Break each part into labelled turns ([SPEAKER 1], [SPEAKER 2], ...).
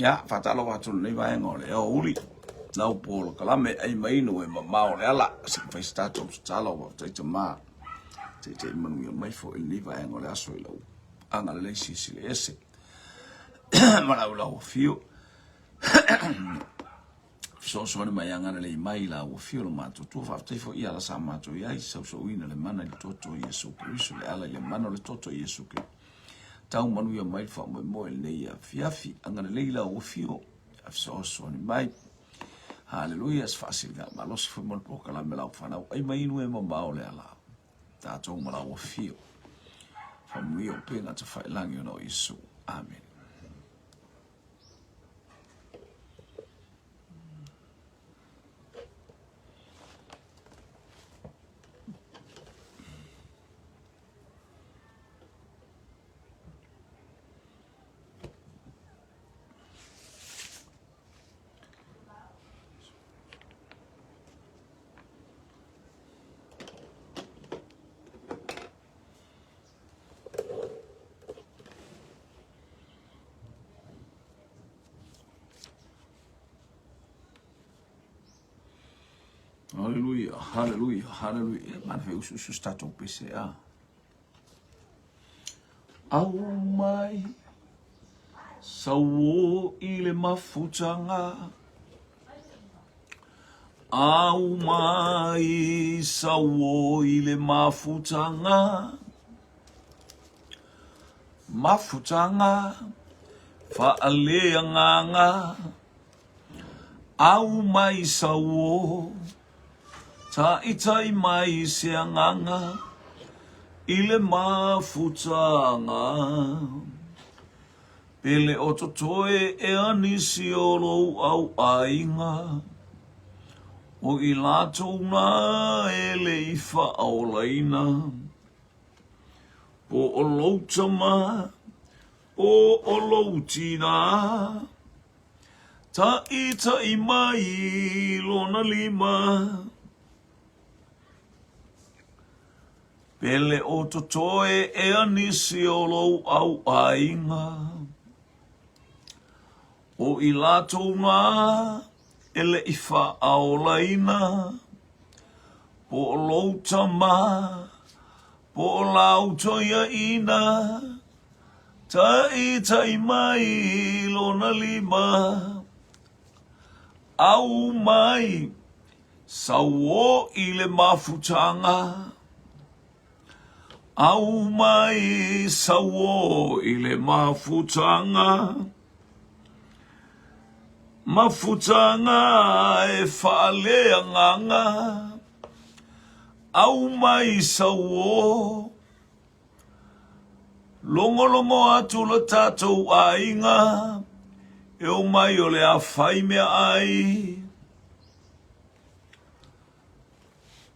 [SPEAKER 1] Ia, faatalofa atu i lenei vaega o le aoauli, lau polokalame ai mainu e mamao le ala, se i fai se tatou tatalo, faafetai tama, taitai manuia mai foi i lenei vaega o le aso i lau agalelei silisili ese ma lau lau afio. Fesoasoani mai agalelei mai i lau afio le matuatua, faafetai foi i ala sa matou i ai, sausauina le mana i le toto o Iesu Keriso, le ala i le mana o le toto o Iesu Keriso. Tau manuia mai le faamoemoe i lenei afiafi, agalelei i lau afio, fesoasoani mai. Haleluia, se faasiliga malosi foi mo le polokalame lau fanau, ai mai inu e mamao le ala, tatou ma lau afio. Faamanuia upega tafailagi ona o Iesu. Amen. Haleluia, haleluia, haleluia. E mana fe usu usu se tatou pese a. Au mai, sauo i le mafutaga. Au mai, sauo i le mafutaga. Mafutaga, faaleagaga, au mai sauo, taitai mai se agaga i le mafutaga. Pele o totoe ea nisi o lou au aiga, o i latou na e le i faaolaina. Po o lou tama, po o lou tina, Taʻitaʻi mai lona lima. Pele o totoe ea nisi o lou au aiga, O i latou na e le i faaolaina, Po o lou tama, po o lau toeaina, Taʻitaʻi mai lona lima, Au mai, sauo i le mafutaga, Au mai, sauo i le mafutaga, Mafutaga e faaleagaga, Au mai, sauo. Logologo atu lo tatou aiga, e omai o le a fai meaai.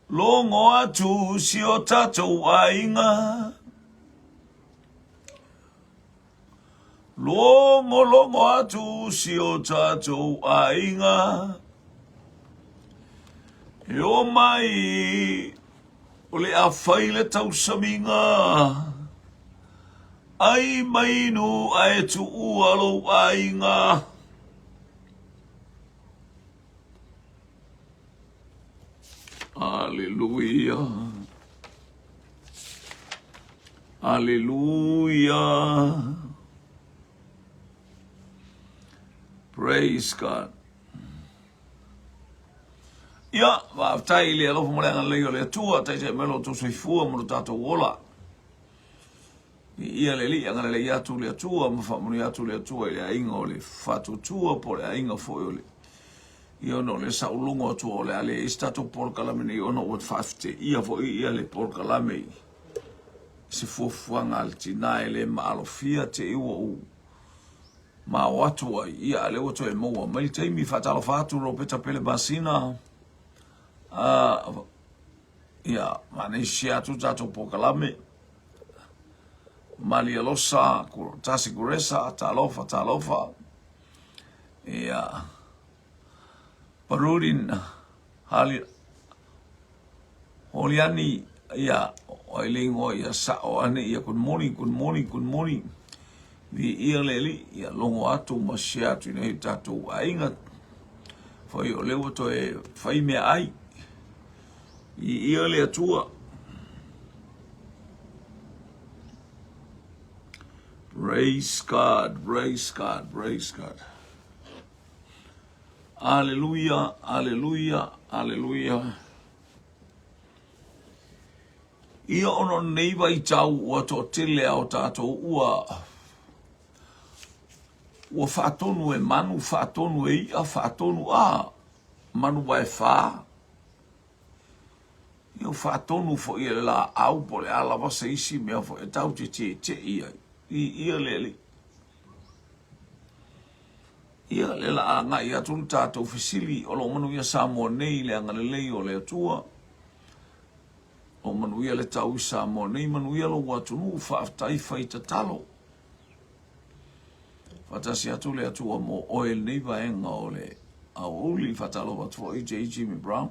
[SPEAKER 1] Logo atu si o tatou aiga. Logologo atu si o tatou aiga. E omai o le a fai le tausamiga. Ai mainu ae tuua lou aiga. Aleluia. Aleluia. Praise God. Ia, faafetai i le alofa ma le agalelei o le Atua, taitai mai lo outou soifua ma lo tatou ola. Ia le Alii, agalelei atu le Atua ma faamanuia atu le Atua i le aiga o le Faatuatua po o le aiga foi o le ia ona o le saulogo atu o le a leai se tatou polokalame nei ona ua faafeteia foi ia le polokalame i se fuafuaga a le tina e le maalofia te i ua ou mao atu ai ia a lea ua toe maua mai le taimi. Faatalofa atu Ropeta Pele Masina, ia manaisia atu tatou polokalame. Malialosa Tasi Kuresa, talofa talofa. Ia Parudin Hali Holiani, ia o ai le ingoa ia sao ane ia good morning, good morning, good morning. Viia le Alii, ia logo atu ma share atu i nai o tatou aiga. Foi o lea ua toe fai meaai. Viia le Atua. Praise God, praise God, praise God. Aleluia, aleluia, aleluia. Ia ona o lenei vaitau ua toatele a o tatou ua ua faatonu e manu, faatonu e i'a, faatonu a manu vaefā. Ia ua faatonu foi e le laau po o le a lava se isi mea foi e tatou te tietie ai. Viia le Alii. Ia, lea la a agai atu le tatou fesili, o lo o manuia Samoa nei i le agalelei o le Atua. O manuia le tau i Samoa nei, manuia lou atunuu, faafetai fai tatalo. Faatasi atu le Atua mo oe i lenei vaega o le aoauli, faatalofa atu foi J. Jimmy Brown.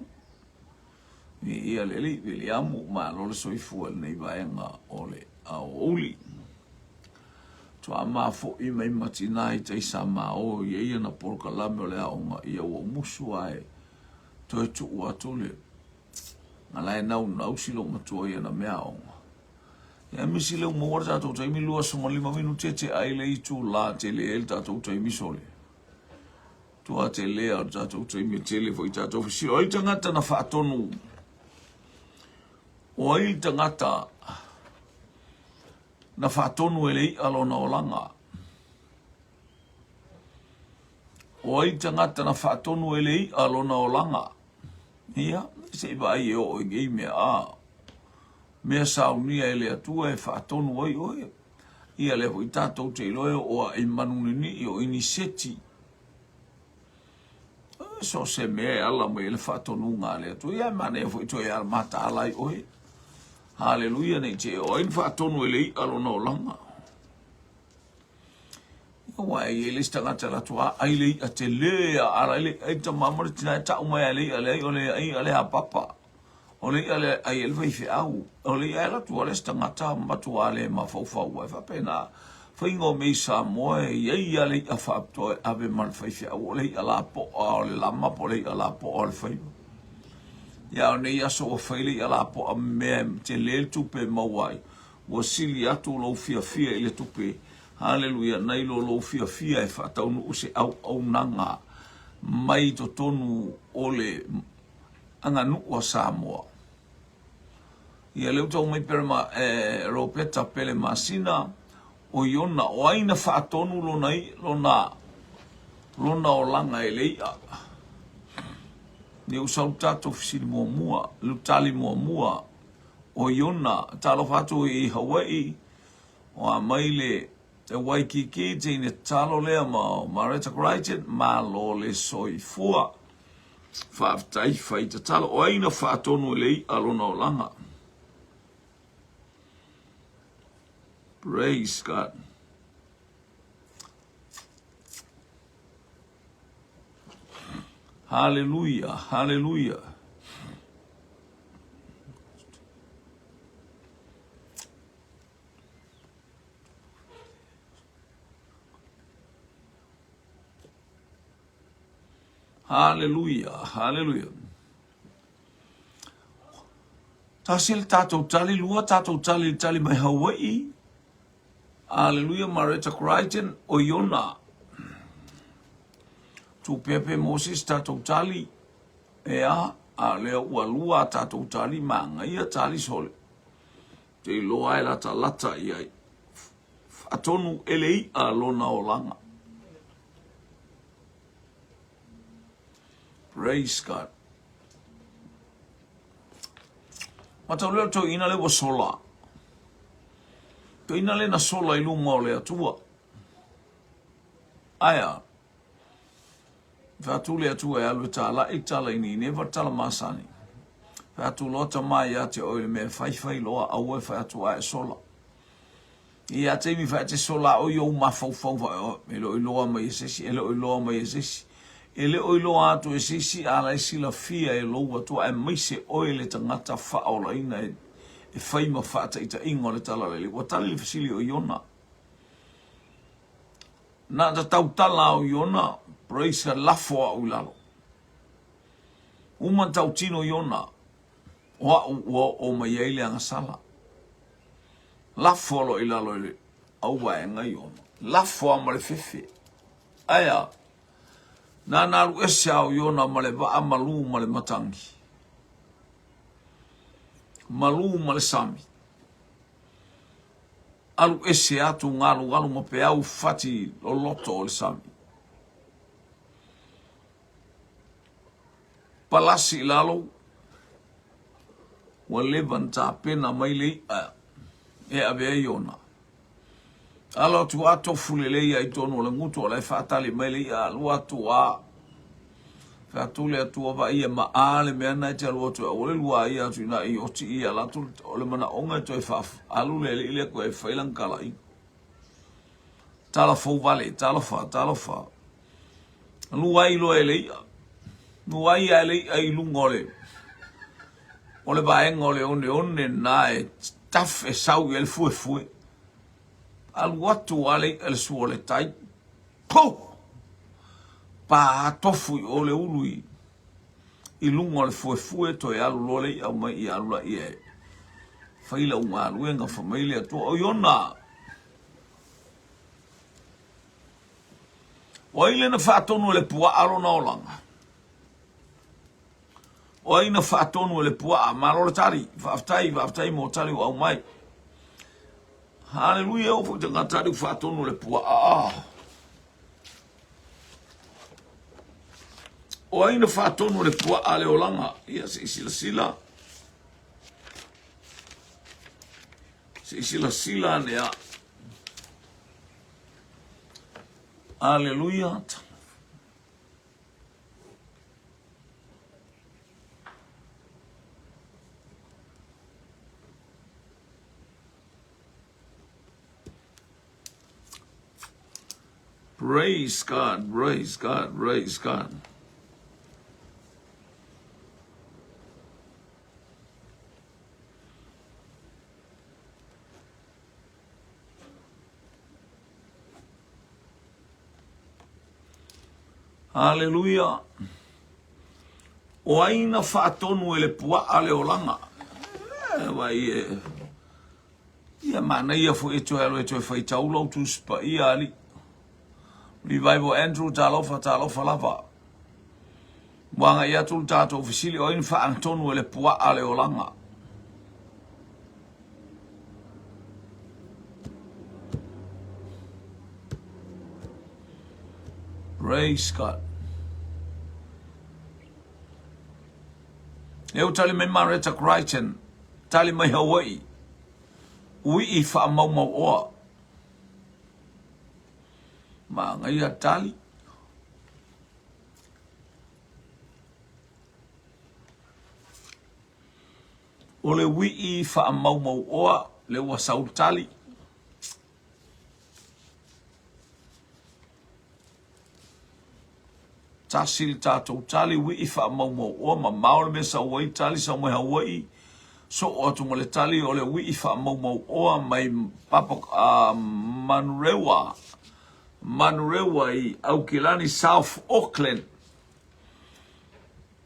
[SPEAKER 1] Viia le Alii, Viliamu, malo le soifua i lenei vaega o le aoauli. Tuaama foi mai ma tina i tai sa mao i ai ana polokalame o le aoga ia ua ou musu ae toe tuu atu le a la e naunau si lou matua i ana meaaoga. Ia misi lea ua maua le tatou taimi 25 minute te ai le itulā tele ai le tatou taimi sole. Tua tele a o le tatou taimi e tele foi tatou fesili. O ai le tagata na faatonu? O ai le tagata na faatonu e le i'a lona olaga? O ai le tagata na faatonu e le i'a lona olaga? Ia, se i vaai e oo i nei mea, a mea saunia e le Atua e faatonu ai oe. Ia lea foi tatou te iloa e oo ae i manu ninii o iniseti. So se mea e ala mai ai le faatonuga a le Atua. Ia e manaia foi toe mataala ai oe. Haleluia, nei te o ai na faatonu e le i'a lona olaga. Aua e i ai le isi tagata e alu atu a ai le i'a tele a ala ai le ai tama ma le tina e ta'u mai a le i'a leai o le i'a lea a papa. O le i'a lea e ai ai le faifeau. O le i'a e alu atu a le isi tagata matuā le mafaufau ai faapena. Faiga o mea i Samoa e i ai a le i'a faapitoa e ave ma le faifeau o le i'a lapo'a o le lama po o le i'a lapo'a o le faiva. Ia a o nei aso ua fai le i'a lapo'a mea e tele le tupe e maua ai. Ua sili atu lou fiafia i le tupe, haleluia, nai lo lou fiafia e faataunuu se auaunaga mai totonu o le aganuu a Samoa. Ia lea ua tau mai Pere ma, eh, Ropeta Pele Masina, o Iona, o ai na faatonu lona, lona, lona olaga e le i'a. Ia ua sau le tatou fesili muamua, le tali muamua, o Iona, talofa atu i Hawaii, o a mai le e Waikiki, teine tatalo lea ma Mareta Crichton, malo le soifua. Faafetai fai tatalo. O ai na faatonu e le i'a lona olaga? Praise God. Hallelujah, hallelujah. Hallelujah, hallelujah. Tasi le tatou tali, lua tatou tali, tali mai Hawaii. Aleluia Mareta Crichton o Iona. Tupepe Moses tatou tali. Ea, a lea ua lua a tatou tali magaia tali sole. Te iloa e lata lata i ai. Faatonu e le i'a lona olaga. Praise God. Matau lea o le toeaina lea ua sola. Toeaina lea na sola i luma o le Atua. Ae a? Fai atu le Atua e alu e talai tala i Nineva tala masani. Fai atu loa tama ia te oe le mea e faifai loa aua e fai atu ae sola. Ia taimi fai te sola o i ou mafaufau fai o e le o iloa mai e se isi, e le o iloa mai e se isi. E le o iloa atu e se isi a la e silafia e lou Atua aemaise oe le tagata faaolaina e, e fai ma faataitaiga o le talalelei. Ua tali le fesili o Iona. Na ta tautala au Iona, praise God, lafo au i lalo. Uma tautino Iona, o au ua oo mai ai le agasala. Lafo loa i lalo i le auvaega Iona. Lafo a ma le fefe. Aea, nana alu ese au Iona ma le vaa malu ma le matangi. Malu ma le sami. Alu ese atu galugalu ma peau fati loloto o le sami. Palasi i lalo, ua leva na tapena mai le i'a e ave ai ona. Alo atu a tofu lelei ia i tonu o le gutu o la e faatali mai le i'a alu atu a fai atu le Atua vaai e ma'a le mea na e te alu atu ai aua le lua ia atu ina i oti ia ala atu o le manaʻoga e toe faalu le alii lea koe e fai lana talaiga. Tala fou vale, talofa, talofa. Lua ai loa e le i'a. Lua ai a le i'a i luga o le o le vaega o le oneone na e taf e sau i ai le fuefue. Alu atu a le i'a le sua o le tai. Puh! Pā tofu i o le ulu i i luga o le fuefue toe alu loa le i'a mai i alu laia e fai lau galuega fai mai le Atua o Iona. O ai lea na faatonu e le puaa lona olaga? O ai na faatonu e le puaa? Malo le tali. Faafetai, faafetai mo tali ua aumai. Haleluia, o foi tagata ali ua faatonu e le puaa. O ai na faatonu e le puaa le olaga? Ia, se i silasila. Se i silasila ane a. Aleluia. Praise God, praise God, praise God. Haleluia! O ai na faatonu e le puaa le olaga? E, vai e. Ia manaia foi e toe alu e toe faitau lau Tusi Paia alii. Revival Andrew, talofa, talofa lava. Ua agai atu le tatou fesili, o ai na faatonu e le puaa le olaga? Praise God. E u tali mai Mareta Crichton, tali mai Hawaii, uii whaamaumau oa. Ma ngai a tali. O le uii faamaumauoa le ua sau tali. Tasi le tatou tali uii faamaumauoa mamao le mea sau ai tali sau mai Hawaii soo atu ma le tali o le uii faamaumauoa mai Papa Manurewa Manurewa i Aukilani South Auckland.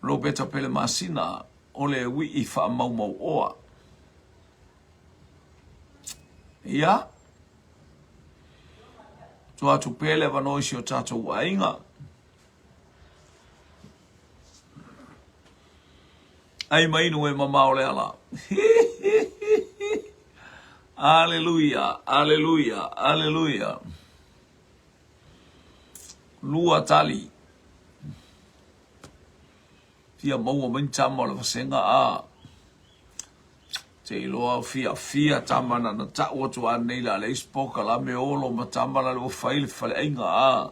[SPEAKER 1] Robeta Pele Masina o le uii faamaumauoa. Ia, tua atu pea le avanoa i si o tatou aiga. Ai ma inu e mamao le ala. Aleluia, aleluia, aleluia. Lua tali. Fia maua mai ni tama o le vasega a te iloa fia fia tama na na tau atu a nei la leai se polokalame olo ma tama la le ua fai le faleaiga a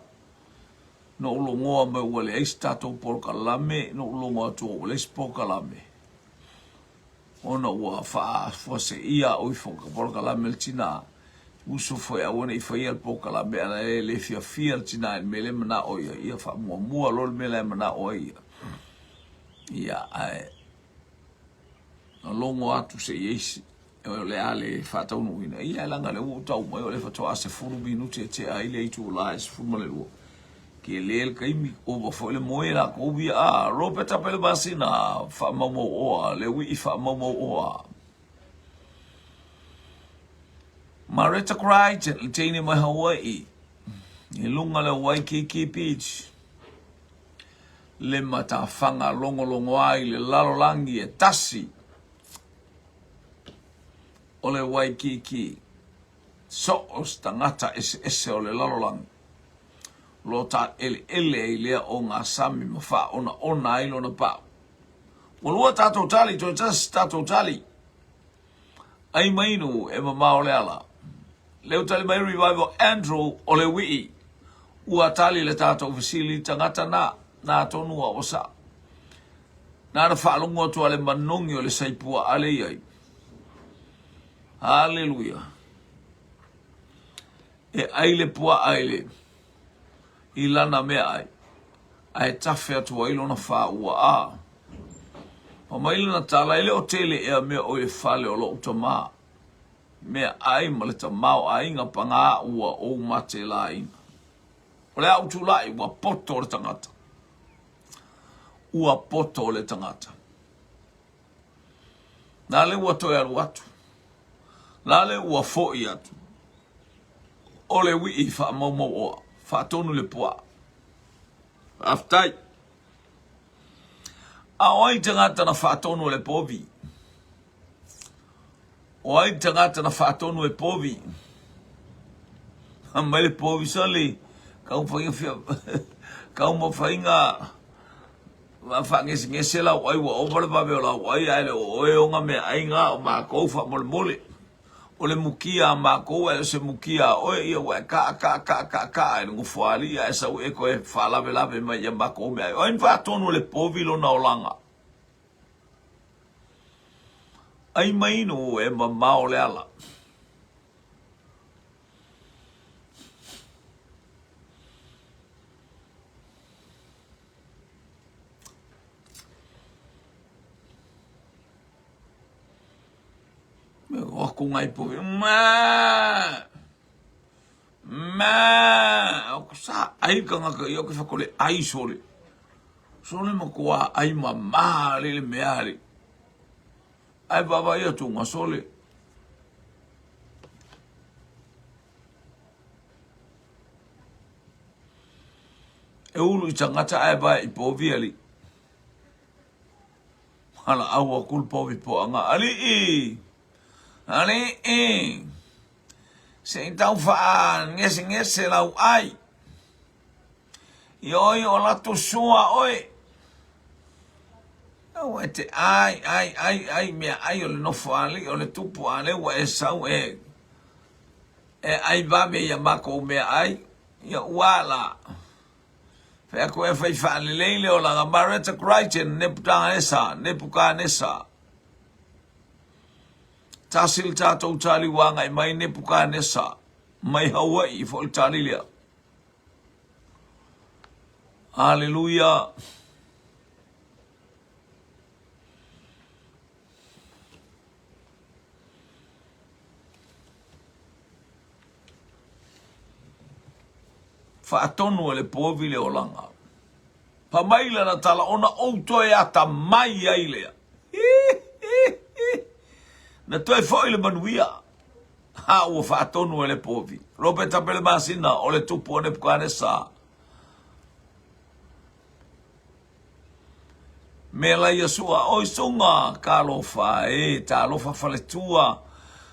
[SPEAKER 1] na ou logoa mai ua leai se tatou polokalame na ou logo atu ua leai se polokalame ona ua faafuaseia au i polokalame le tina uso foi aua ne i faia le polokalame ana e le fiafia le tina i le mea lea e manao ia ia faamuamua loa le mea la e manao ai ia ia ae na logo atu se i ai O le a le faataunuuina. Ia, e leaga o lea ua ou tau mai o lea faatoa 10 minute e tea ai le itula e 12. Tele le taimi, ova foi le moe lakou ia. Ah, Roberta Pelemasina, faamaumau oa, le uii faamaumau oa. Maretta Crichton, le teine mai Hawaii, i luga le Waikiki Beach, le matafaga logologo ai le lalolagi e tasi o le Waikiki, so o se tagata eseese o le lalolagi, lo taʻeleʻele ai lea ogasami ma faaonaona ai lona pau. Ua lua tatou tali, toe tasi tatou tali. Ai mainu e mamao le ala. Leu tali mai Revival Andrew o le wii. Ua tali le tatou fesili tagata na, na tonu a ua sa. Na na faalogo atu a le manogi o le saipua ale i ai. Haleluia. E ai le puaa i le i lana meaai, ae tafe atu ai lona fāua. A pa mai lana tala, e le o tele ea mea o i le fale o loʻu tamā, meaai ma le tamaoaiga pagā ua ou mate lāina. O le a ou tulai, ua poto le tagata. Ua poto le tagata. Na le ua toe alu atu. Na le ua foʻi atu. O le wii faamaumau oa. Faatonu le puaa. Faafetai. A o ai tagata na faatonu e le povi? O ai tagata na faatonu e povi? Mai le povi soli, kau whainga fia, kau ma whainga faagesegese lau ai ua ova le vave o lau ai ae le o oe ona meaai ga o makou faamolemole. O le mukia a makou ae o se mukia a oe ia ua e kaa kaa kaa kaa kaa i le nofoalii ae sau e toe faalavelave mai ia makou meaai. O ai na faatonu e le povi lona olaga? Ai mai inu e mamao le ala. Me o aku ngai po ma ma o ku sa ai ka ngaka i o ke whakole ai sole sole ma kua ai ma ma le le mea le ai baba ia tu nga sole. E ulu i tagata ae vae i povi alii. Valaau aku le povi poaga, Alii! Alii! Se i tau faagesegese lau ai. Ioi o latou sua oe. Aua e te ai, ai, ai, ai, mea ai o le nofo alii o le tupu a lea ua e sau e e ai vave ia makou mea ai. Ia ua la. Fai atu e fai faalelei le olaga Maretta Crichton Nebuchadnezzar Nebuchadnezzar. Tasi le tatou tali ua agai mai Nebuchadnezzar mai Hawaii foi le tali lea. Hallelujah. Faatonu e le povi le olaga. Pa mai lana tala ona ou toe atamai ai lea. Na toe foi le manuia. Ha ua faatonu e le povi. Robert Pelemasina o le tupu o Nebukanesa. Melaia Sua, Oi Suga, talofa e, talofa faletua,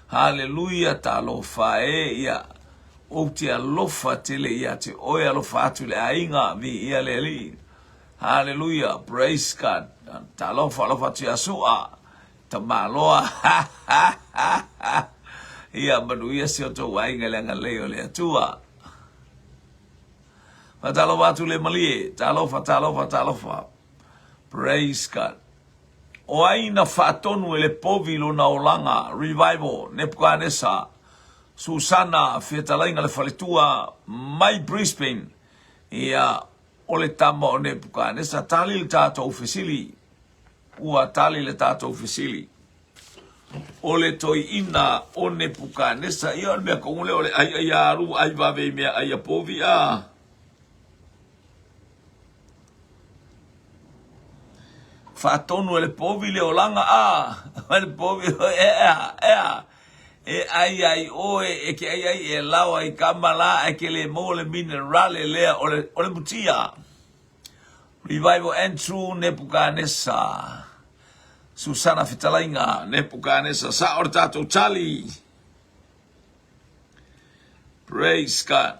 [SPEAKER 1] haleluia, talofa e, ia, ou te alofa tele ia te oe, alofa atu i le aiga, viia le Alii, haleluia, praise God, talofa, alofa atu ia Sua, tamaloa, ha, ha, ha, ha, ia, manuia si o tou aiga i le agalelei o le Atua. Faatalofa atu le malie. Talofa, talofa, talofa. Praise God. O ai na faatonu e le povi lona olaga, revival, Nebuchadnezzar, Susana, fetalaiga le faletua, mai Brisbane, ia, o le tama o Nebuchadnezzar. Tali le tatou fesili. Ua tali le tatou fesili. O le toeaina o Nepukanesa, ia o le mea tonu lea o le ai ai alu ai vave i mea ai a povi a. Faatonu e le povi le olaga a, le povi e a, e a. E ai ai oe, e ke ai ai e lawa i kama la, e ke le maua le minerale lea o le, o le mutia. Revival Andrew Nebukanesa. Susana Fetalaiga Nebukanesa. Sa o le tatou tali. Praise God.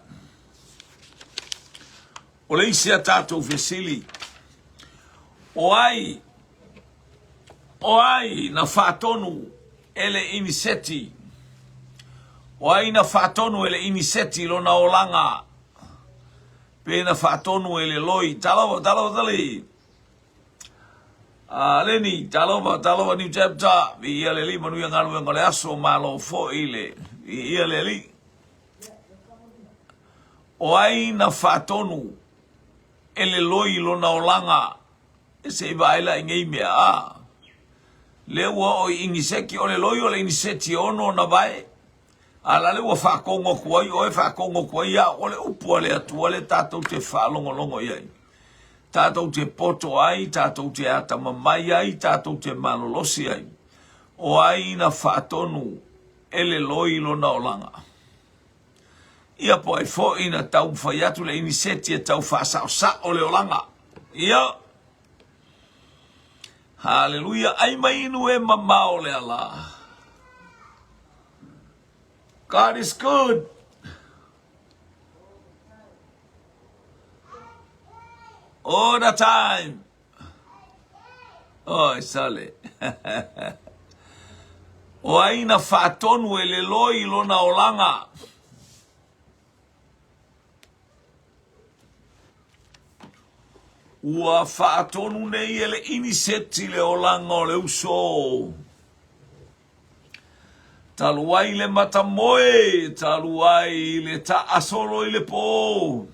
[SPEAKER 1] O le isi a tatou fesili. O ai, o ai na faatonu e le iniseti? O ai na faatonu e le iniseti lona olaga? Pe na faatonu e le loi. Talofa, talofa tali. Uh, Leni, talofa, talofa new chapter. Viia le Alii, manuia galuega o le aso, malo foi le viia le Alii. O ai na faatonu e le loi lona olaga e se i vaai la i nei mea a. Lea ua oo i iniseki, o le loi o le iniseti e ono ona vae. A la le ua faatonu atu ai oe, faatonu atu ai au, o le upu a le Atua lea tatou te faalogologo i ai. Tatou te poto ai, tatou te atamamai ai, tatou te malolosi ai. O ai na faatonu e le loi lona olaga? Ia po ai foi na taumafai atu le iniseti e tau faasaosao le olaga. Ia, haleluia, ai mai inu e mamao le ala. God is good. All the time. Oi, sale. O ai na faatonu e le loi lona olaga. Ua faatonu nei e le iniseti le olaga o le uso. Talu ai le matamoe, talu ai le taasolo i le pō.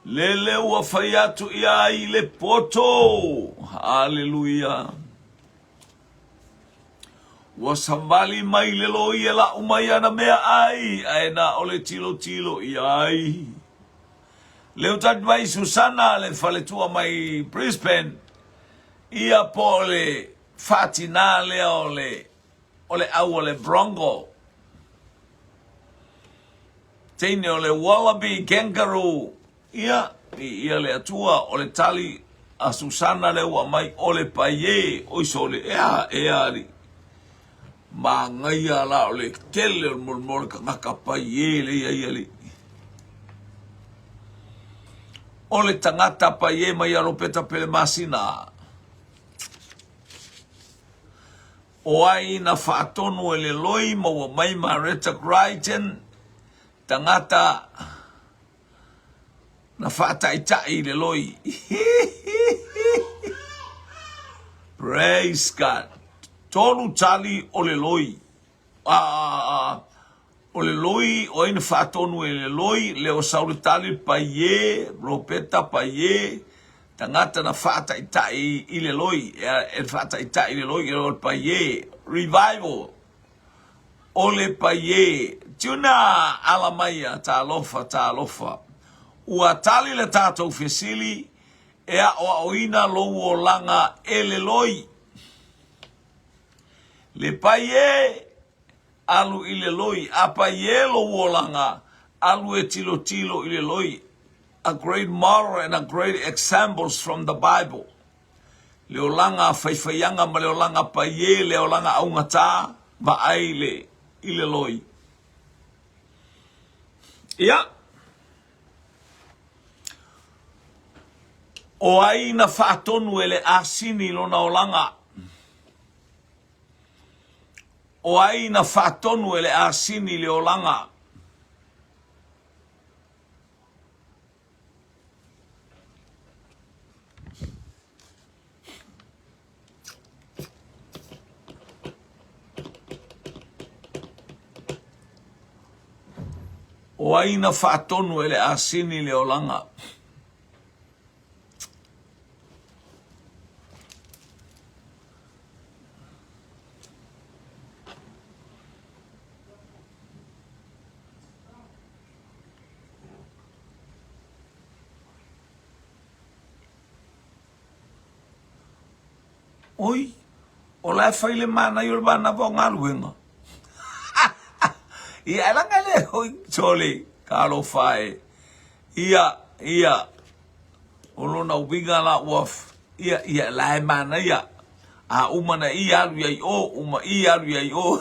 [SPEAKER 1] Lele ua fai atu i ai le poto. Haleluia. Ua savali mai le loi e lau mai ana mea ai, ae na o le tilotilo i ai. Leu tali mai Susana le faletua mai Brisbane, ia po o le faatinā lea o le, o le au o le Brongo. Teine o le Wallaby Kangaroo, ia, viia le Atua, o le tali a Susana lea ua aumai, o le paie, oi sole, ea, ea, alii. Manaia la o le tele o le molimau o le tagata paie lea i ai alii. O le tagata paie mai ia Lopeta Pelemasina. O ai na faatonu e le loi ma ua mai Mareta Crichton, tagata na faataitai i le loi. Praise God. Tolu tali o le loi. A, o le loi, o ai na faatonu e le loi, Leo Saule Tali, Paie, Ropeta, Paie, tagata na faataitai i le loi, e faataitai i le loi, e o le Paie, Revival, o le Paie, Tuna, ala maia, talofa, talofa. Ua tali le tatou fesili, e aʻoaʻoina lou olaga e le loi. Le Paie, alu i le loi, a paie lou olaga, alu e tilotilo i le loi. A great moral and a great examples from the Bible. Le olaga faifaiaga ma le olaga paie, le olaga augata, vaai le, i le loi. Ia. O ai na faatonu e le asini lona olaga? O ai na faatonu e le asini le olaga? O ai na faatonu e le asini le olaga? Oi, o la e fai le manaia o le manava o galuega. Ia, e laga le oi, sole, talofa e. Ia, ia, o lona uiga la ua, ia, ia, la e manaia. A uma na ia alu i ai o, uma i alu i ai o.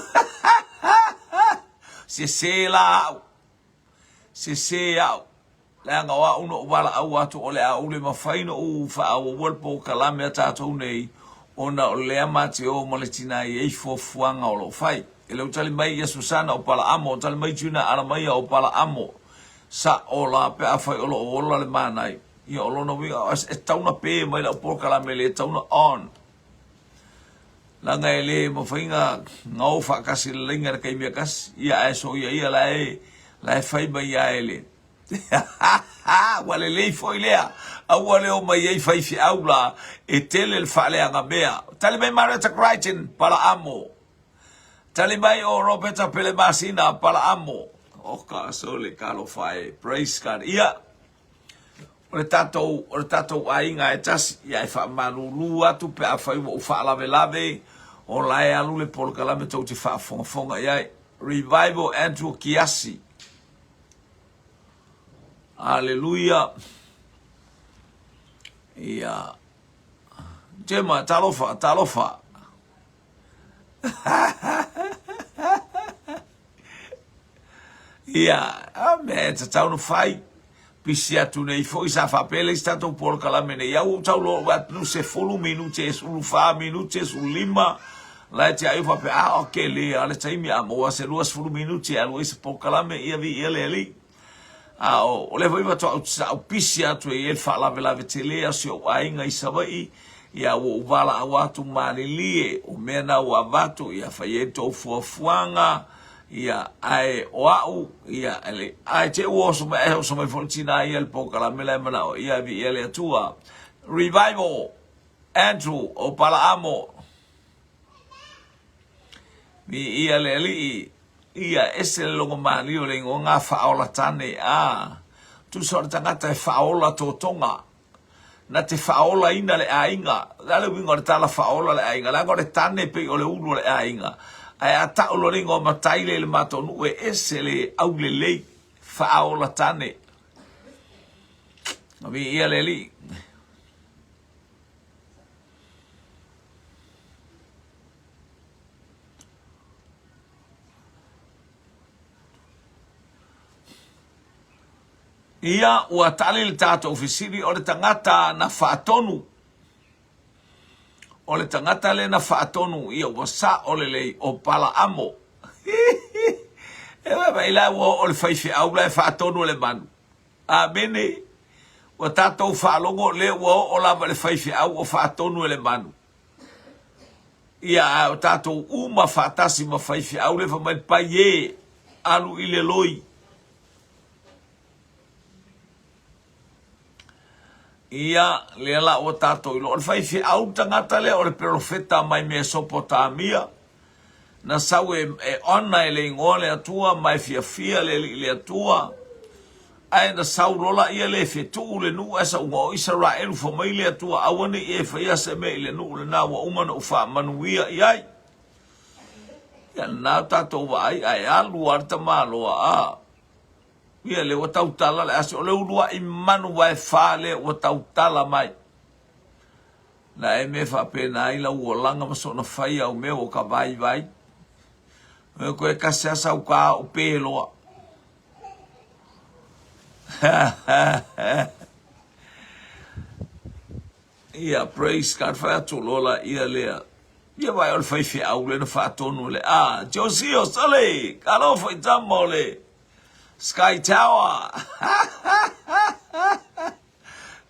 [SPEAKER 1] Sese la au. Sese au. Leaga o au na ou valaau atu o le a ou le mafai na ou faaauaua le polokalame a tatou nei ona o lea ma te o ma le tina e i ai fuafuaga o lo o fai. E le o tali mai ia Susana o Palaamo, o tali mai Juna Alamaia o Palaamo. Sa'o la pe afai o lo o ola le manai. Ia o lona uiga e tatau ona pe mai lau polokalame e le tatau ona on. Leaga e le mafai na o faatasi le laina i le taimi e tasi. Ia ae soia ia la e, la e fai mai lava e le. Ua lelei foi lea. Aua le omai ai faifeau la e tele le faaleaga mea. Tali mai Marietta Crichton, Palaamo. Tali mai o Roberta Pelemasina, Palaamo. Oh ka sole talofa e. Praise God. Ia, o le tatou, o le tatou aiga e tasi, ia e faamalulu atu pe afai ua ou faalavelave, o la e alu le polokalame tou te faafogafoga i ai. Revival Andrew Kiasi. Aleluia. Ia. Gemma, talofa, talofa. Ia, a mea e tatau na fai. Pisi atu nei foi sa faapea le isi tatou polokalame nei. Ia ua ou tau loa atu nu 10 minute, 14 minute, 15. La e te ai faapea, a ok le, a le taimi a maua se 20 minute e alu ai se polokalame, ia viia le Alii. A o lea foi faatoa ou sa ou pisi atu e i ai le faalavelave tele o si ou aiga i Savaii, ia ua ou valaau atu malilie, o mea na ua avatu, ia fai ai tou fuafuaga, ia, ae o au, ia, ele, ae te ua oso mai, ae oso mai foi le tina ia le polokalame la e manao, ia viia le Atua. Revival, Andrew o Palaamo. Viia le Alii, ia ese le logomalie o le igoa ga faaola tane, a tusa o le tagata e faaola totoga, na te faaolaina le aiga. O le a le uiga o le tala faaola le aiga? Leaga o le tane pei o le ulu o le aiga. Ae a tau loa le igoa matai lea i le matou nuu, e ese le aulelei, faaola tane. Viia le Alii. Ia, ua tali le tatou fesili, o le tagata na faatonu. O le tagata lea na faatonu, ia ua sao lelei, o Palaamo. E vaai la ua oo le faifeau la e faatonu e le manu. Amene. Ua tatou faalogo lea ua oo lava i le faifeau o faatonu e le manu. Ia, a o tatou uma faatasi ma faifeau lea fai mai le pai e, alu i le loi. Ia, lea la ua tatou iloa. O le faifeau le tagata lea, o le perofeta mai Mesopotamia, na sau e, e ona e le igoa le Atua, ma e fiafia le Alii le Atua, ae na sau loa laia le fetuu le nuu ae sauga o Isaraelu fai mai le Atua, aua ne i e faia se mea i le nuu lena ua uma ona ou faamanuia i ai. Ia lena o tatou vaai ae alu lava le tamaloa a. Ia lea ua tautala le aso, o le uluai manu vaefa lea ua tautala mai. Na e mea faapena ai lau olaga ma soona fai au mea ua ka vaivai. E koe kasi a sau ka o pe loa. Ia, praise God, fai atu loa la ia lea. Ia vai o le faifeau lea na faatonu le a, Josio, sole, talofa i tama o le Sky Tower.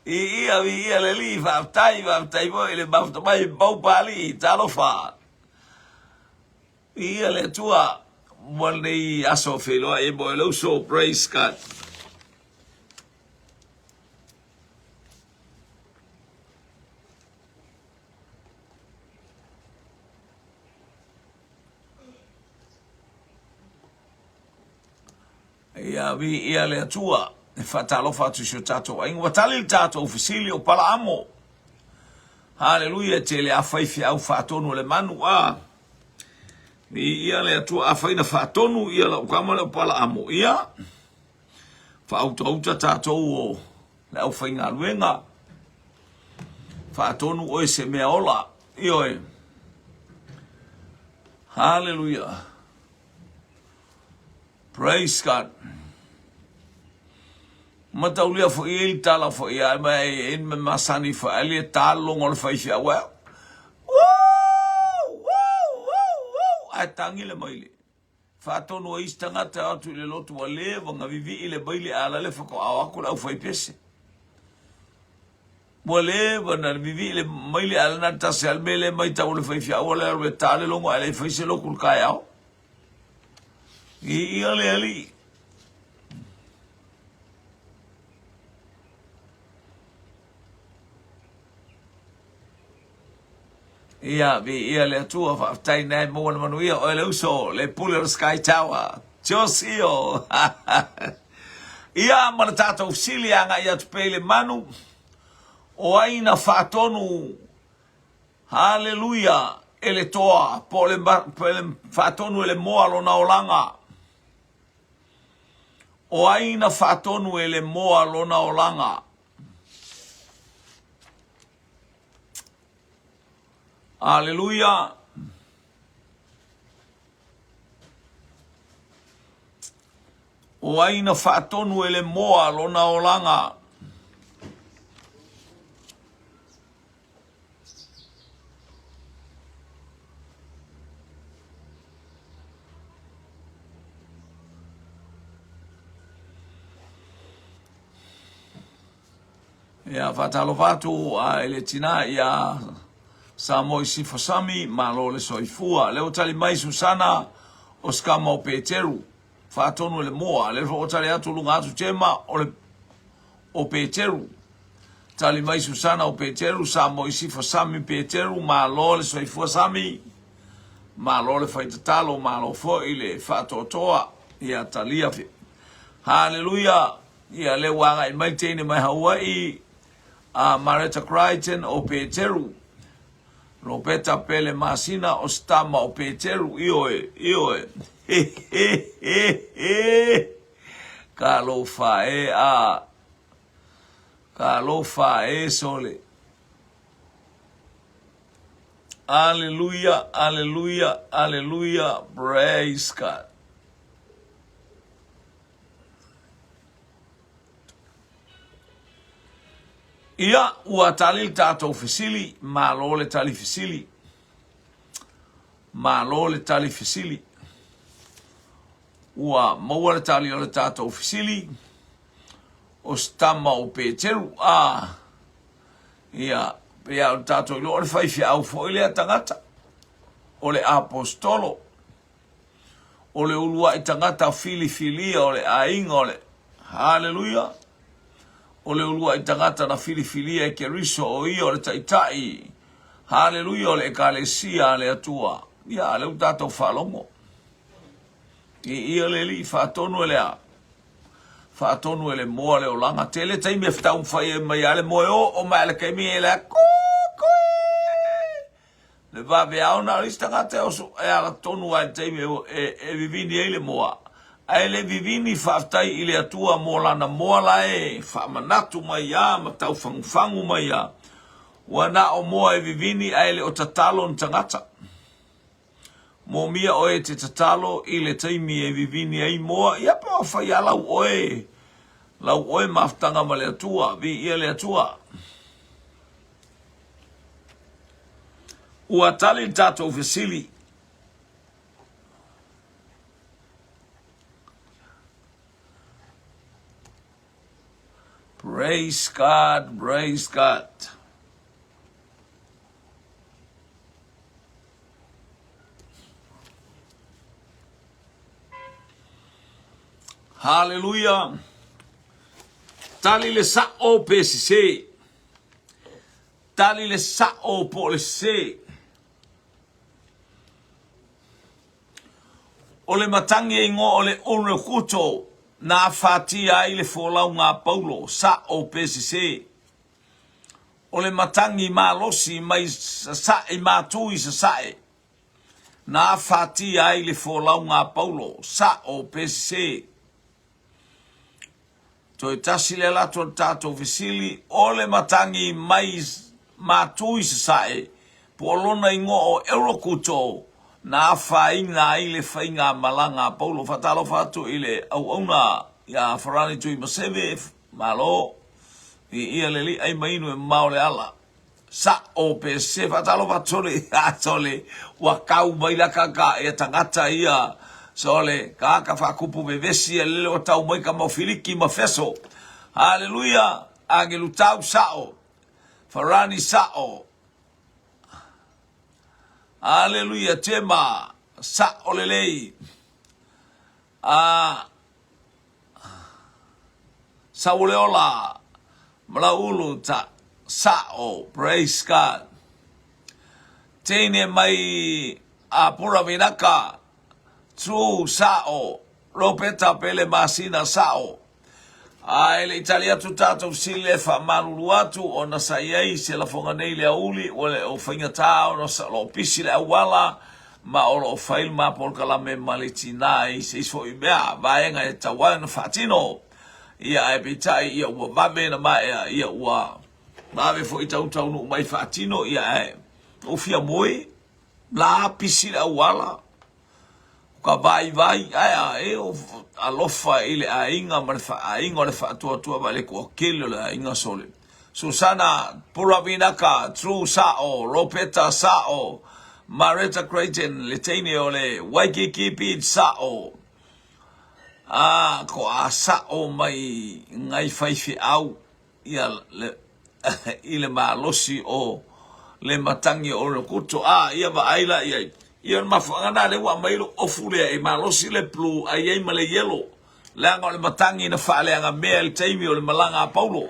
[SPEAKER 1] Viia, viia le Alii, faafetai, faafetai foi i le mafuta mai pau Paalii, talofa. Viia le Atua mo lenei aso feiloai e mo e le uso, praise God. Ia viia le Atua, e faatalofa atu i si o tatou aiga. Ua tali le tatou fesili o Palaamo. Haleluia, e tele a faifeau faatonu a le manu, a. Viia le Atua, afai na faatonu ia lau kama lea o Palaamo, ia, faautauta tatou o le aufaigaluega, faatonu oe se mea ola, ioe. Haleluia. Praise God. Mataulia foi e le tala foi a ma e me masani foi ali e talo ngol fai fia wa. Woo! Woo! Woo! Woo! Ai tangi le maile. Faatonu ai isi tagata e o atu i le lotu ua leva ona vivii le maile a la le faatoa o atu le aufaipese. Ua leva ona vivii le maile a la na tasi a le mea lea matau le faifeau le alu e ta le logo ae le fai se lotu i le taeao. Viia le Alii. Ia, viia le Atua, faafetai na e maua le manuia, oe le uso, le pule o le Sky Tower. Josio! Ia, ma le tatou fesili agai atu pea i le manu, o ai na faatonu, haleluia, e le toa, po o le, le faatonu e le moa lona olaga. O ai na faatonu e le moa lona olaga? Aleluia! O ai na faatonu e le moa lona olaga? Ia, faatalofa atu i le tina ia Samoa i Sifosami, malo le soifua. Lea ua tali mai Susana o Sikama o Peteru, faatonu e le moa. Lea foi ua tali atu luga atu Tema o le o Peteru. Tali mai Susana o Peteru, Samoa i Sifosami Peteru, malo le soifua Sami. Malo le fai tatalo, malo foi le faatoatoa. Ia talia. Haleluia. Ia, lea ua agai mai teine mai Hawaii, a Mareta Crichton o Peteru, Robeta Pele Masina o Stama o Peteru, ioe, ioe. He, he, he, he. Ka lofa e a. Ka lofa e sole. Aleluia, aleluia, aleluia, praise God. Ia, ua tali le tatou fesili, malo le tali fesili. Malo le tali fesili. Ua maua le tali o le tatou fesili, o se tama o Peteru, a, ia, pei o le tatou iloa o le faifeau foi lea tagata, o le apostolo. O le uluai tagata filifilia o le aiga o le Haleluia! O le uluai tagata na filifilia e Keriso o ia o le Taitai, Haleluia, o le Ekalesia a le Atua. Ia, a lea ua tatou faalogo. I ia le Alii, faatonu e le a? Faatonu e le moa le olaga. Tele taimi e taumafai ai mai a le moa e oo mai a le taimi e le a kukui! Le vaveao na o le isi tagata e oso e ala tonu lava i le taimi e, e vivini ai le moa. Ae le vivini faafetai i le Atua mo lana moa la e faamanatu mai a ma taufagufagu mai a. Ua na o moa e vivini ae le o tatalo ni tagata. Momia oe e te tatalo i le taimi e vivini ai moa, ia pe ua fai a lau oe, lau oe mafutaga ma le Atua, viia le Atua. Ua tali le tatou fesili. Praise God, praise God. Hallelujah. Tali le sa'o pe sese. Tali le sa'o po o le sese. O le matagi e igoa o le Urukuto na afatia ai le folauga a Paulo, sa'o pe sese. O le matagi malosi mai sasae matu i sasae, na afatia ai le folauga a Paulo, sa'o pe sesē. Toe tasi le ala atu o le tatou fesili, o le matagi mai matu i sasae, po o lona igoa o Eurokuto, na afaina ai le faigamalaga a Paulo. Faatalofa atu i le auauna ia Farani Tuimaseve, Malo, viia le Alii, ai ma inu e mamao le ala. Sa'o pe sese, faatalofa atu sole, a sole, ua kau mai la kaka ia tagata ia, sole, kaka faakupu vevesi ia lele ua tau mai ka mau Filiki ma Feso. Haleluia, agelu tau sa'o, Farani sa'o, Haleluia, Tema, sa'o lelei. A Sauoleola, Malauulu, ta, sa'o, praise God. Teine mai a Pura Vinaka, true, sa'o, Ropeta Pele Masina, sa'o. A e le i tali atu tatou fesili le faamalulu atu ona sa i ai se lafoga nei i le aoauli, ua le o faigata ona o lo o pisi le auala ma o lo o fai le ma polokalame ma le tinā i se isi foi mea, vaega e tatau ai ona faatino. Ia, ae peitai, ia ua vave ona maea, ia ua vave foi tau taunuu mai faatino, ia ae ua fia moe, la pisi le auala, ka vaivai, ae a e o alofa i le aiga ma le aiga o le faatuatua ma le toatele o le aiga sole. Susana Puravinaka, True Sa'o, Ropeta Sa'o, Mareta Creighton, le teine o le Waikiki Beach Sa'o, a ko a sa'o mai ngai faifeau ia le, i le malosi o le matagi o le kuto. A, ia vaai la i ai. Ia o le mafuaaga na lea ua aumai lou ofu lea e malosi le blue ae i ai ma le yellow. Leaga o le matagi na faaleagamea i le taimi o le malaga a Paulo.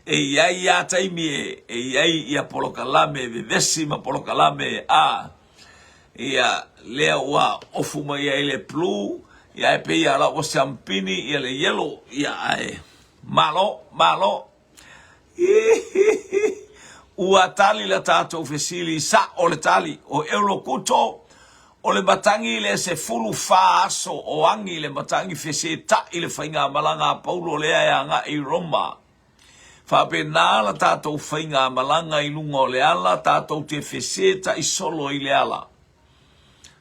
[SPEAKER 1] E i ai lava taimi e i ai ia polokalame e vevesi ma polokalame a ia lea ua ofu mai ai le blue ia ae pei lava ua siampini ia le yellow ia ae malo malo ua tali la tatou fesili sa'o le tali o Eurokuto o le matagi le 14 aso o agi le matagi feseta'i le faigamalaga a Paulo lea e aga'i i Roma. Faapena la tatou faigamalaga i luga o le ala, tatou te feseta'i solo i le ala.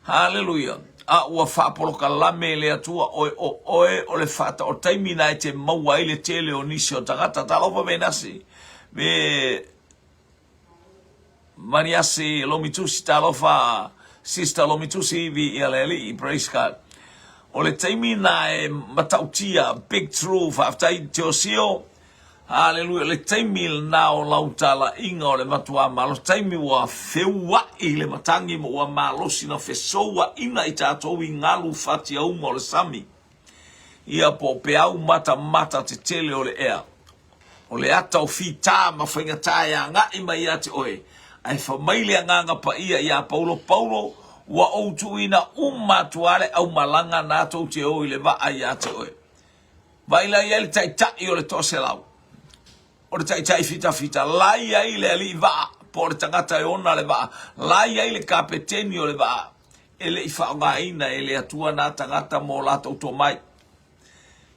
[SPEAKER 1] Haleluia! A ua faapolokalame e le Atua oe, o oe o le faata, o le taimi na e te maua ai le tele o nisi o tagata. Talofa Venasi, me Maniasi Lomitusi, talofa Sister Lomitusi, viia le Alii, praise God. O le taimi na e matautia, big true, faafetai Teosio, Haleluia, o le taimi lena o lau talaiga o le matuā malosi, taimi ua feuaʻi le matagi ma ua malosi na fesouaʻina i tatou i galu fatiauma o le sami, ia po o peau matamata tetele o le ea. O le ata o fitā ma faigatā e agaʻi mai ia te oe, ae fa mai le Agaga Paia iā Paulo, Paulo, ua ou tuuina uma atu lava le aumalaga na tou te o i le vaa ia te oe. Vaai la i ai le taitai o le toaselau, o le taitai fitafita, la i ai le alii vaa, po o le tagata e ona le vaa, la i ai le kapeteni o le vaa, e le i faaaogaina e le Atua nā tagata mo latou tomai.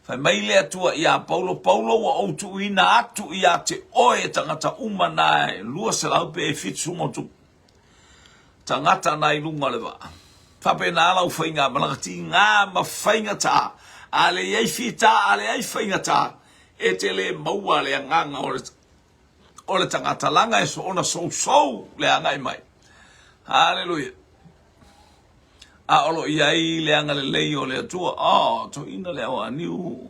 [SPEAKER 1] Fai mai le Atua iā Paulo, Paulo ua ou tuuina atu ia te oe e tagata uma nā e 200 pe 70 ma tupu. Tagata na i luga o le vaa. Faapena lau faigamalaga tigā ma faigata, a leai fita a leai faigata, e te le maua le agaga o le, o le tagata laga e soona sousou le agai mai. Haleluia. A o lo o i ai le agalelei o le Atua, oh, toeaina le ao aniu.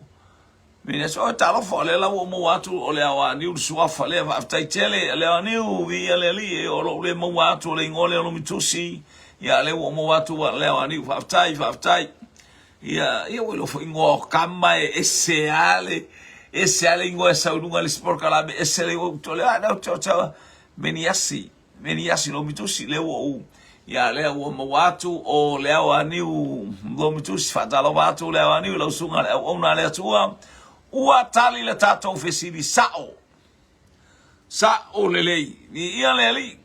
[SPEAKER 1] Mea oi talofa o lea la ua ou maua atu o le ao aniu le suafa lea faafetai tele le ao aniu viia le Alii o lou le maua atu o le igoa lea o Lomitusi ia lea ua ou maua atu le ao aniu faafetai faafetai ia ia ua iloa foi igoa o kama e ese a le ese a le igoa e sau i luga le isi polokalame ese le igoa o le a Meniasi Meniasi Lomitusi lea ua ou ia lea ua maua atu o le ao aniu Lomitusi faatalofa atu le ao aniu i lau susuga le auauna a le Atua. Ua tali le tatou fesili sa'o. Sa'o lelei. Viia le Alii.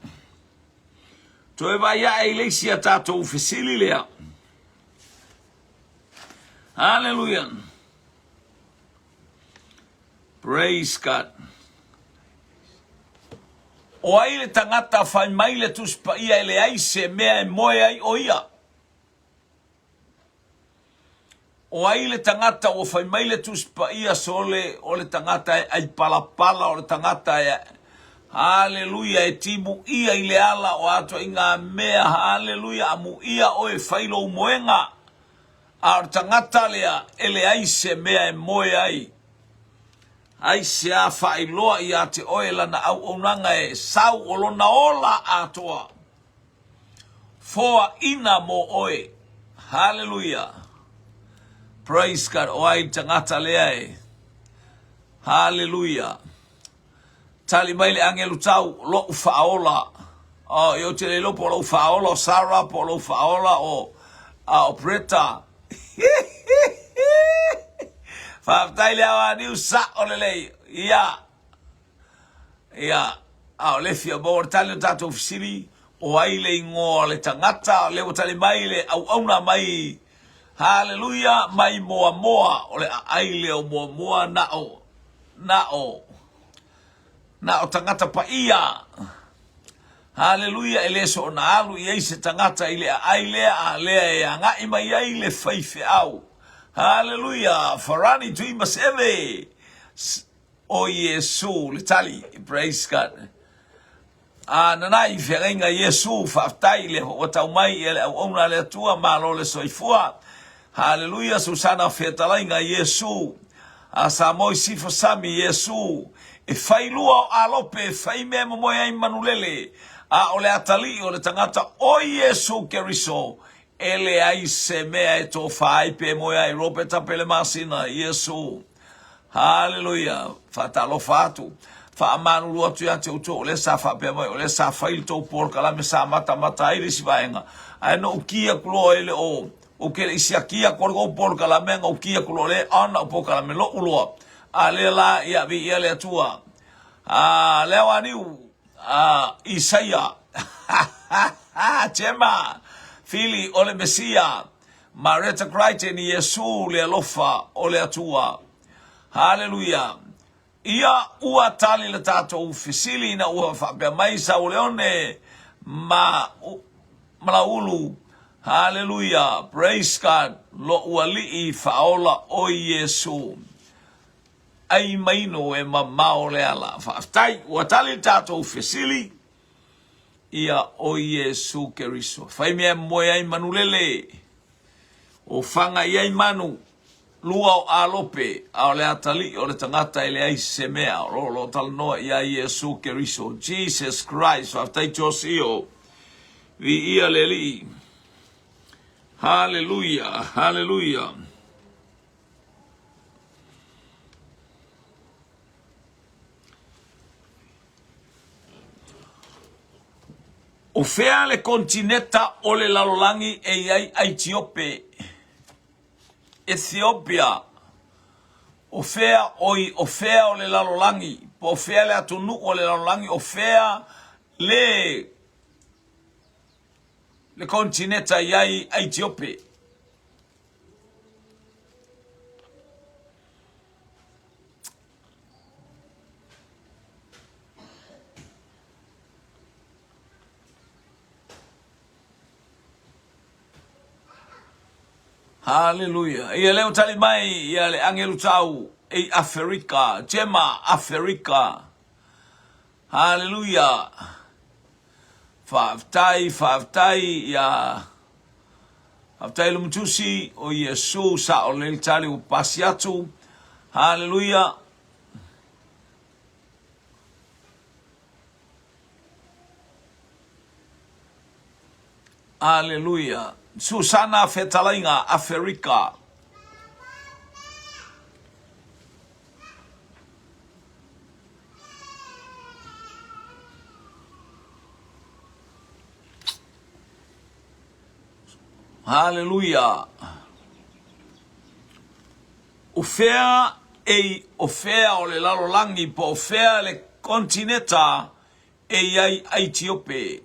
[SPEAKER 1] Toe vaai ae i le isi a tatou fesili lea. Hallelujah. Praise God. O ai le tagata fai mai le Tusi Paia e leai se mea e moe ai o ia? O ai le tagata ua fai mai le Tusi Paia sole o le tagata e ai palapala o le tagata e Haleluia e timuia i le ala o a ituaiga mea Haleluia amuia oe e fai lou moega a o le tagata lea e leai se mea e moe ai Aisea faailoa ia te oe lana auaunaga e sau o lona ola atoa Foaina mo oe. Haleluia. Praise God. O ai le tagata lea e. Haleluia. Tali mai le agelu tau, lo'u faaola. Oh, ia ou te le iloa po o lou faaola o Sarah, po o lou faaola o, a o Bretta. Faafetai le aoaniu sa'o lelei. Ia. Ia, a o le fia maua le tali o tatou fesili, o ai le igoa o le tagata, lea ua tali mai le auauna mai, haleluia, mai Moamoa, o le aai lea o Moamoa na o, na o, na o tagata paia. Haleluia, e le soona alu i ai se tagata i le aai lea, a lea e agai mai ai le faifeau. Haleluia, Farani Tuimaseve, O Iesu le tali. Praise God. A nanai feagaiga Iesu, faafetai le ua tau mai ia le auauna a le Atua, malo le soifua. Haleluia, Susana fetalaiga Iesu. A Samoa i Sifo Sami Iesu. E fai lua o alope, e fai mea e momoe ai manulele. A o le atalii o le tagata o Iesu Keriso, e leai se mea e tofa ai pe moe ai. Ropeta Pelemasina, Iesu. Haleluia! Faatalofa atu. Faamalulu atu ia te outou, o lea sa faapea mai, o lea sa fai le tou polokalame sa matamata ai le isi vaega. Ae na ou ki atu loa e le o, ou te le i siaki atu le tou polokalame, na ou ki atu loa lea on lau polokalame lo'u loa. A lea la, ia viia le Atua. A, lea ua niu, a, Isaia. Chema, Fili, o le Mesia. Mareta Crichton, Iesu le alofa o le Atua. Haleluia. Ia ua tali le tatou fesili ina ua faapea mai Sauleone ma Malaulu. Haleluia. Praise God. Lo'u alii faaola o Iesu. Ai maino e mamao le ala. Faafetai. Ua tali le tatou fesili. Ia o Iesu Keriso. Fai mea e moe ai manulele, o faga i ai manu, lua o alope, a o le atalii o le tagata e leai se mea. O lo o talanoa ia Iesu Keriso. Jesus Christ. Faafetai Josio. Viia le Alii. Haleluia, haleluia. O fea le konetineta o le lalolagi e i ai Aitiope? Ethiopia. O fea oi, o fea o le lalolagi, po o fea le atunuu o le lalolagi, o fea le le konetineta i ai Aitiope? Haleluia. Ia lea ua tali mai ia le agelu tau i Aferika, Jema Aferika. Haleluia. Faafetai, faafetai ia Faafetai Lumatusi o Iesu sa o le tali ua pasi atu. Haleluia. Aleluia. Susana Fetalaiga, Aferika. Haleluia. O fea E o fea o le lalolagi po o fea le konetineta e i ai Aitiope?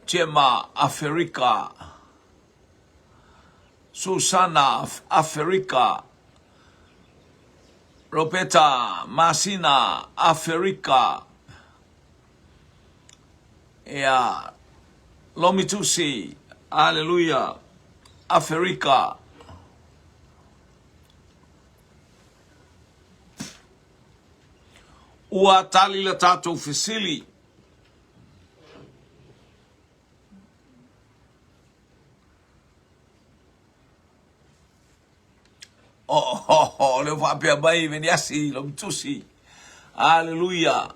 [SPEAKER 1] Jema Aferika. Susana Aferika. Ropeta Masina Aferika. Ia, Lomitusi, Aleluia, Aferika. Ua tali la tatou fesili. Oh, oh, oh, leo faapea mai Veniasi, Lomitusi. Aleluia.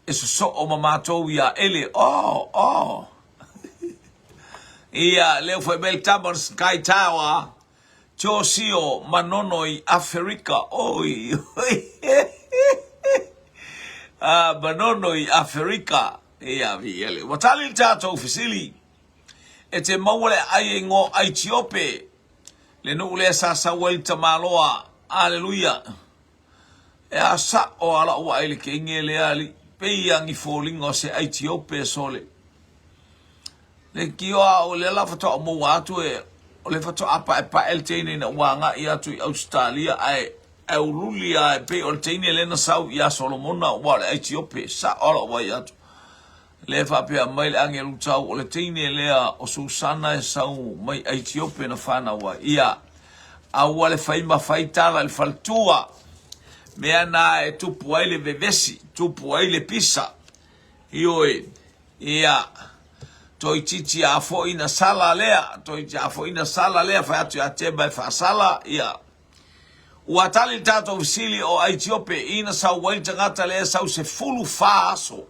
[SPEAKER 1] E sosoo ma matou ia Ele. Oh, oh. Ia, leo fai mai le tama o le Sky Tower. Tiosio Manono i Aferika. Oi, oi. Ah, Manono i Aferika. Ia, vi ele. Ua tali le tatou fesili. E te maua le aai e ingoa o Aitiope, le nuu lea sa sau ai le tamaloa. Aleluia. E a sa'o a la'u vaai i le teine lea alii, pei a ni foliga o se Aitiope sole. Leitioa a o lea la faatoa ou maua atu e o le faatoa paepae le teine ina ua agai atu i Ausetalia ae ae ululi a e pei o le teine lea na sau ia Solomona ua o le Aitiope. Sa'o a la'u vaai atu. Lea e faapea mai le agelu tau, o le teine lea o Susana e sau mai Aitiope na fanau ai. Ia, aua le fai ma fai tala i le faletua. Mea na e tupu ai le vevesi, tupu ai le pisa. Ioe, ia, toeitiiti a foi na sala lea, toeitiiti a foi na sala lea, fai atu ia Tema e faasala, ia. Ua tali le tatou fesili o Aitiope, ina sau ai le tagata lea sau 14 aso.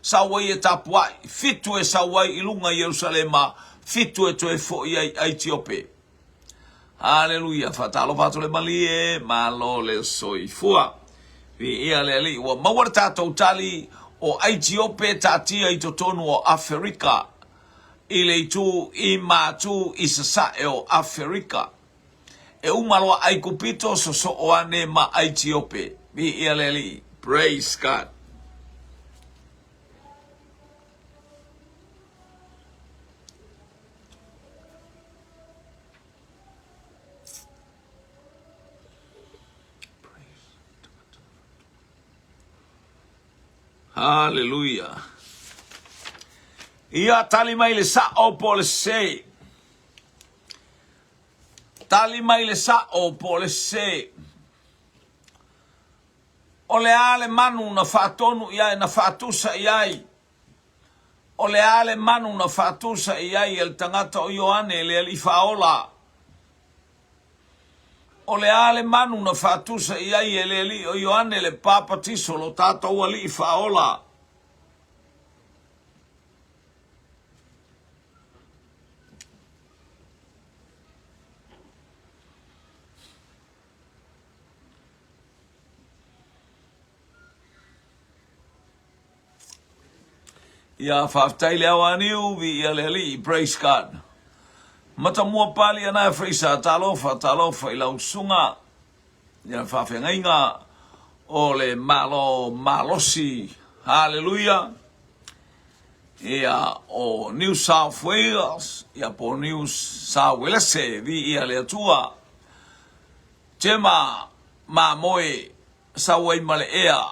[SPEAKER 1] Sau ai e tapuai, fitu e sau ai i luga i Ierusalema, fitu e toe foʻi ai i Aitiope. Haleluia, faatalofa atu le malie, malo le soifua. Viia le Alii, ua maua le tatou tali o Aitiope taatia i totonu o Aferika, i le itu i Matu i Sasae o Aferika. E uma loa Aikupito sosoo ane ma Aitiope. Viia le Alii. Praise God. Hallelujah. Ia tali mai le sa'o po o le sē. Tali mai le sa'o po o le sē. O le a le manu na faatonu i ai, na faatusa i ai? O le a le manu na faatusa i ai e le tagata o Ioane le Alii Faaola? O le a le manu na faatusa i ai e le Alii o Ioane le Papatiso, lo tatou Alii Faaola? Ia, faafetai le ao aniu, viia le Alii, praise God. Matamua pali ana e Fraser, talofa, talofa i lau susuga, ia faafeagaiga o le Malo malosi, hallelujah. Ia, o New South Wales, ia po o New South Welese, viia le Atua. Tema, mamoe, sau ai ma le ea,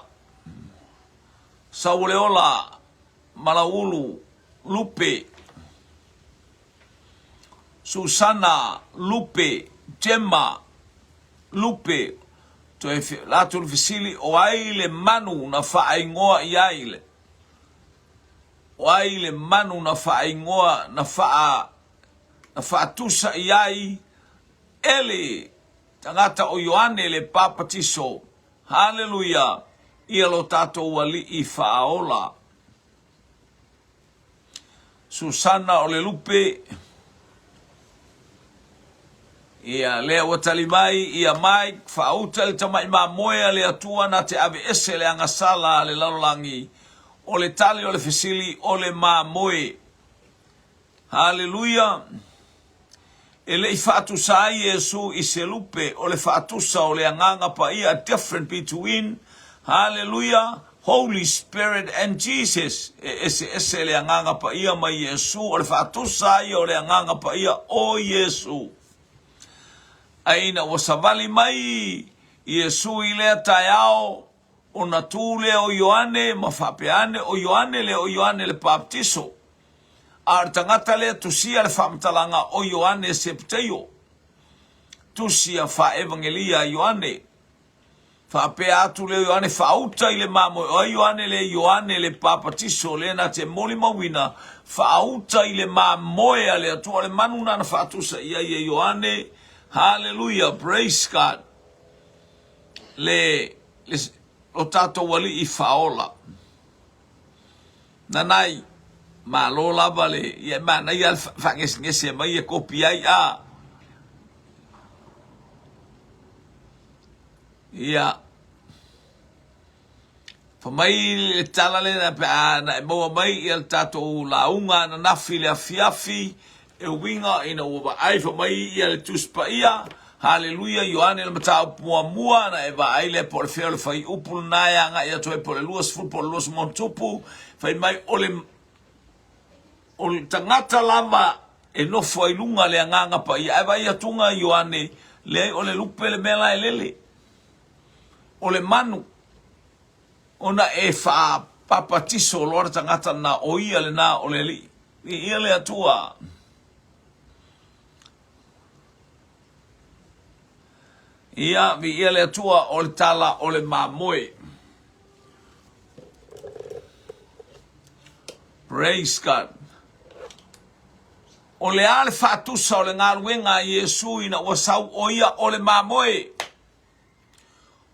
[SPEAKER 1] sau o le ola, Malaulu, Lupe, Susana, Lupe, Gemma, Lupe, toe latou le fesili, o ai le manu na faaingoa i ai le, o ai le manu na faaingoa, na faa, na faatusa i ai e le tagata o Ioane le Papatiso, Haleluia, ia lo tatou Alii faaola. Susana o le lupe, ia lea ua tali mai, ia Mike, faauta le tamai mamoe a le Atua na te aveese le agasala a le lalolagi. O le tali o le fesili, o le mamoe. Haleluia! E le i faatusa ai Iesu i se lupe, o le faatusa o le Agaga Paia, a different between, hallelujah, Holy Spirit and Jesus. E eseese le Agaga Paia ma Iesu, o le faatusa ia o le Agaga Paia o Iesu. Ae ina ua savali mai Iesu i lea taeao, ona tu lea o Ioane ma faapea ane, O Ioane lea, o Ioane le Papatiso. A o le tagata lea tusia le faamatalaga o Ioane Sepeteio. Tusia faa-Evangelia a Ioane. Faapea atu lea o Ioane, faauta i le mamoe. O ai Ioane lea? Ioane le Papatiso, lea na te molimauina, faauta i le mamoe a le Atua. O le manu na na faatusa i ai e Ioane. Haleluia, praise God. Le, le, lo tatou alii faaola. Nanai, malo lava le, ia e manaia le faagesegese mai e kopi ai a. Ia, fa mai le tala lena pe a na e maua mai ia le tatou lauga ananafi i le afiafi, e uiga ina ua vaai fa mai ia le Tusi Paia, Haleluia, Ioane le mataupu muamua, na e vaai lea po o le fea o le fuaiupu lena e agai atu ai po o le 20 po o le 20+, fai mai o le o le tagata lava e nofo ai luga le Agaga Paia. Ae vaai atuga Ioane, leai o le lupe le mea la e lele. O le manu, ona e faapapatiso loa le tagata lena, o ia lena o le Alii. Viia le Atua. Ia, viia le Atua o le tala o le mamoe. Praise God. O le a le faatusa o le galuega a Iesu ina ua sau o ia o le mamoe?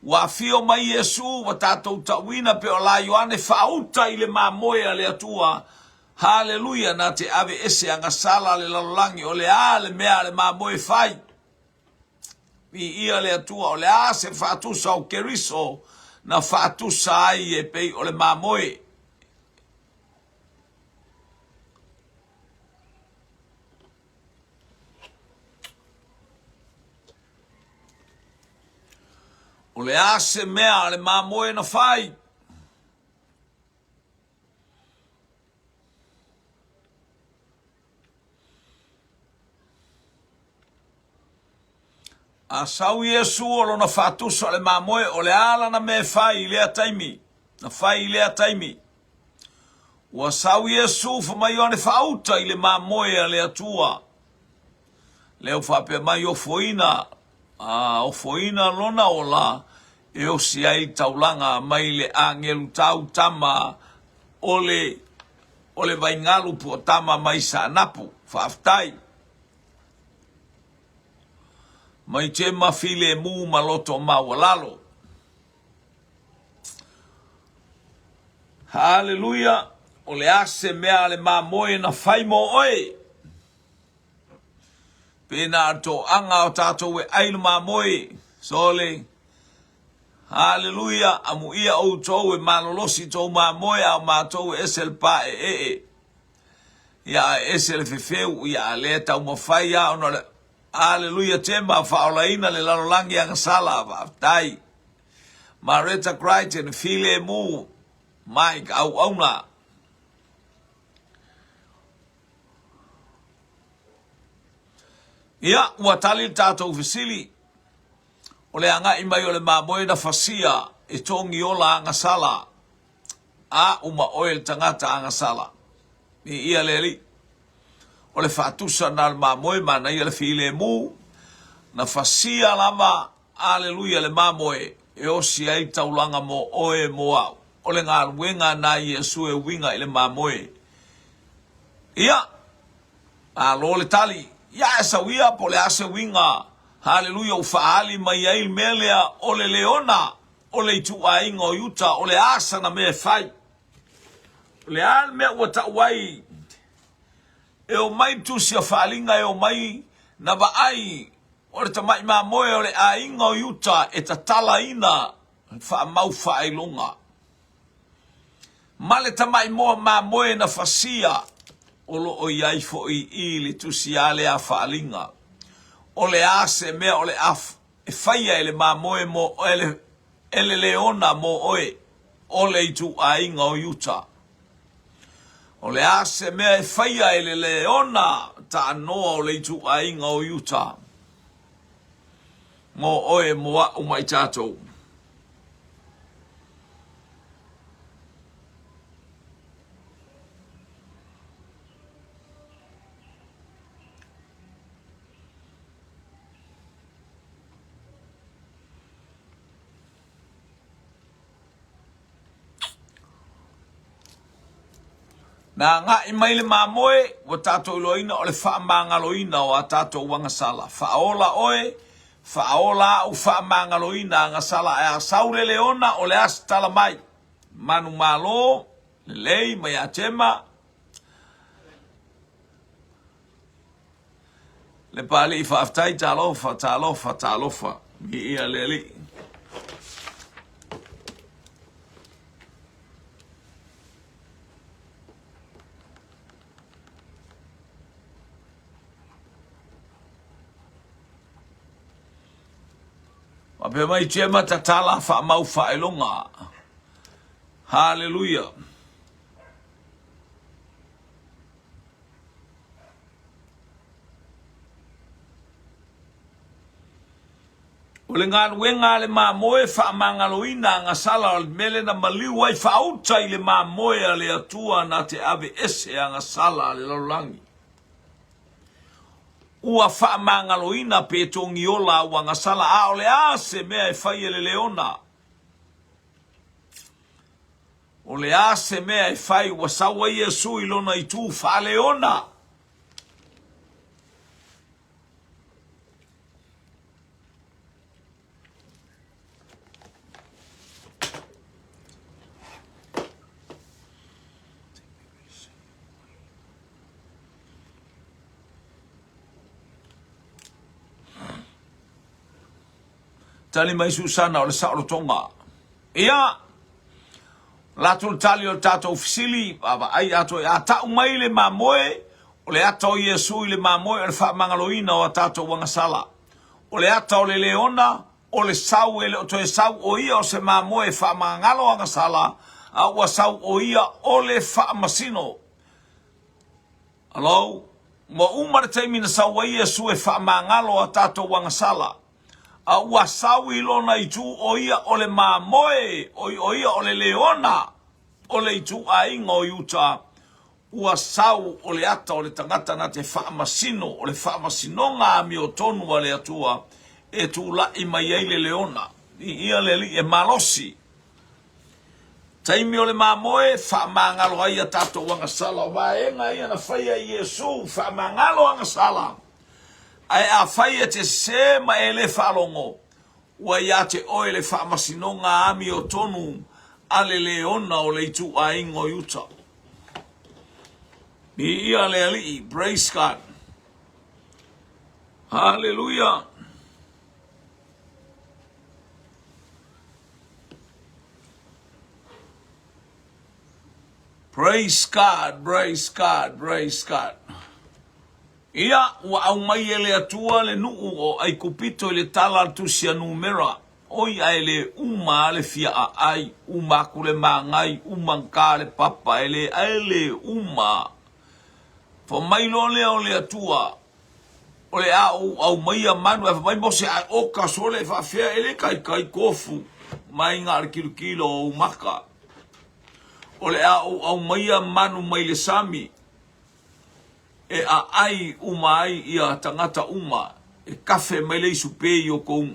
[SPEAKER 1] Ua afio mai Iesu, ua tatou tauina pe o la Ioane faauta i le mamoe a le Atua. Haleluia, na te ave ese agasala le lalolagi, o le a le mea a le mamoe fai? Viia le Atua, o le a se faatusa o Keriso na faatusa ai e pei o le mamoe? O le a se mea a le mamoe na fai? A sau Iesu o lona faatusa o le mamoe, o le a lana mea e fai i lea taimi, na fai i lea taimi. Ua sau Iesu fa mai Ioane faauta i le mamoe a le Atua. Lea ua faapea mai ofoina, a ofoina lona ola e osi ai taulaga mai le agelu tau tama o le o le vaigalu po o tama mai Saanapu. Faafetai. Mai Tema filemu ma loto maualalo. Haleluia! O le a se mea a le mamoe na fai mo oe? Pena a toaga o tatou e ai le mamoe. Sole. Haleluia! Amuia outou e malolosi tou mamoe a o matou e ese le paeee. Ia a ese le fefeu, ia a lea taumafai a ona o le Haleluia Tema faaolaina le lalolagi agasala. Faafetai. Mareta Crichton, filemu, Mike, auauna. Ia, ua tali le tatou fesili. O le agai mai o le mamoe na fasia e togi ola agasala. A uma oe le tagata agasala. Viia le Alii. O le faatusa na o le mamoe, manaia le filemu, na fasia lava, aleluia, le mamoe e osi ai taulaga mo oe mo au. O le galuega na Iesu e uiga i le mamoe. Ia, malo le tali. Ia, e sau ia po o le a se uiga, haleluia, ua faaali mai ai le mea lea o le leona o le ituaiga o Iuta, o le a sana mea e fai. O le a le mea ua tau ai e omai le tusi a Faaliga e omai na vaai o le tamai mamoe o le aiga o Iuta e tatalaina faamau faailoga ma le tamai moa mamoe na fasia o lo o i ai foi i le tusi a lea Faaliga. O le a se mea o le a e faia e le mamoe mo e e le leona mo oe, o le ituaiga o Iuta? O le a se mea e faia e le leona taanoa o le ituaiga o Iuta mo oe, mo a'u ma i tatou? Na agai mai le mamoe, ua tatou iloaina o le faamagaloina o a tatou agasala. Faaola oe, faaola au, faamagaloina agasala. Ae a sau le leona, o le a se tala mai? Manumalo, lelei mai ia Tema. Le Paalii faafetai talofa talofa talofa viia le Alii. Faapea mai Jema tatala faamau faailoga. Haleluia. O le galuega a le mamoe faamagaloina agasala o le mele na maliu ai faauta i le mamoe a le Atua na te ave ese agasala a le lalolagi. Ua faamagaloina pe togiola au agasala, a o le a se mea e fai e le leona? O le a se mea e fai ua sau ai Iesu i lona itu faaleona? Tali mai Susana o le saolotoga. Ia, latou le tali o le tatou fesili, vaavaai atoa, a tau mai le mamoe, o le ata o Iesu i le mamoe o le faamagaloina o a tatou agasala. O le ata o le leona, o le sau e le o toe sau o ia o se mamoe e faamagalo agasala, a ua sau o ia o le faamasino. Hello? Ua uma le taimi na sau ai Iesu e faamagalo a tatou agasala. A ua sau i lona itu o ia o le mamoe, oi o ia o le leona o le ituaiga o Iuta, ua sau o le ata o le tagata na te faamasino, o le faamasinoga amiotonu a le Atua e tulai mai ai le leona. Viia le Alii e malosi. Taimi o le mamoe, faamagalo ai a tatou agasala. O vaega ia na faia e Iesu, faamagalo agasala. Ae afai e te sese ma e le faalogo, ua ia te oe le faamasinoga amiotonu a le leona o le ituaiga o Iuta. Viia le Alii, praise God. Hallelujah. Praise God, praise God, praise God. Ia, ua aumai e le Atua le nuu o Aikupito i le tala a le Tusi a Numera, Oi a e le uma a le fia aai, uma aku le magai, uma gka le papa, e le ae le uma. Fa mai loa lea o le Atua, o le a ou aumaia manu, ae fa mai Mose, ae oka sole e faafea, e le kaikai kofu mai ga le kilokilo o ou maka. O le a ou aumaia manu mai le sami, e aai uma ai ia tagata uma, e kafe mai le isu pe i o kou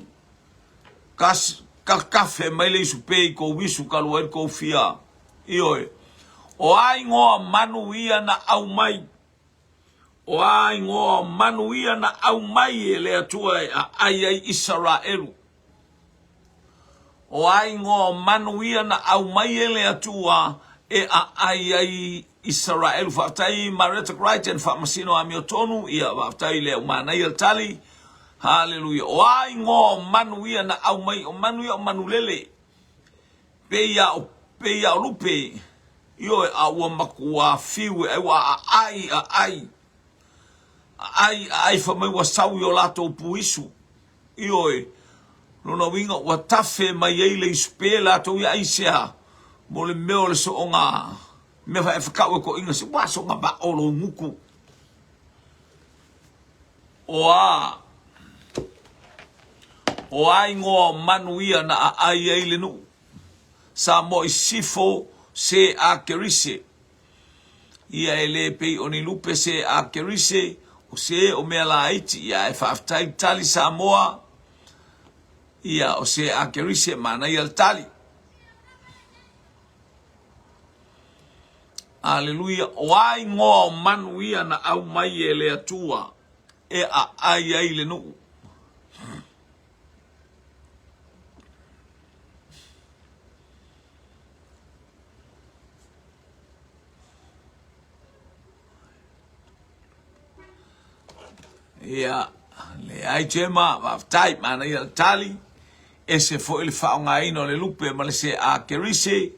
[SPEAKER 1] kas, ka kafe mai le isu pe i kou isu ka lua ai kou fia. Ioe. O a ingoa manu ia na aumai, o a ingoa manu ia na aumai e le Atua e aai ai Isaraelu. O a ingoa o manu ia na aumai e le Atua e aai ai Isaraelu. Faafetai Marietta Crichton, faamasino amiotonu, ia faafetai le au manaia le tali. Haleluia. O a ingoa o manu ia na aumai, o manu ia o manu lele, pei a o, pei a o lupe, ioe, a ua makuā fiu e ai, ua aai, aai. Aai, aai fai mai ua sau i o latou puisu. Ioe, lona uiga ua tafe mai ai le isupe latou ia aisea mo le mea o le sooga mea fae e toeaiina se ua soga vao lou gutu. O a o a igoa o manu ia na aai ai le nuu Samoa i sisifo se a Kerise. Ia e le pei o ni lupe se a Kerise, o se o mea laiti, ia ae faafetai le tali Samoa, ia o se a Kerise, manaia le tali. Aleluia, o a igoa o manu ia na aumai e le Atua e aai ai le nuu. Ia, leai Gemma, faafetai, manaia le tali. Ese foi le faaaogaina o le lupe ma le se a kerise.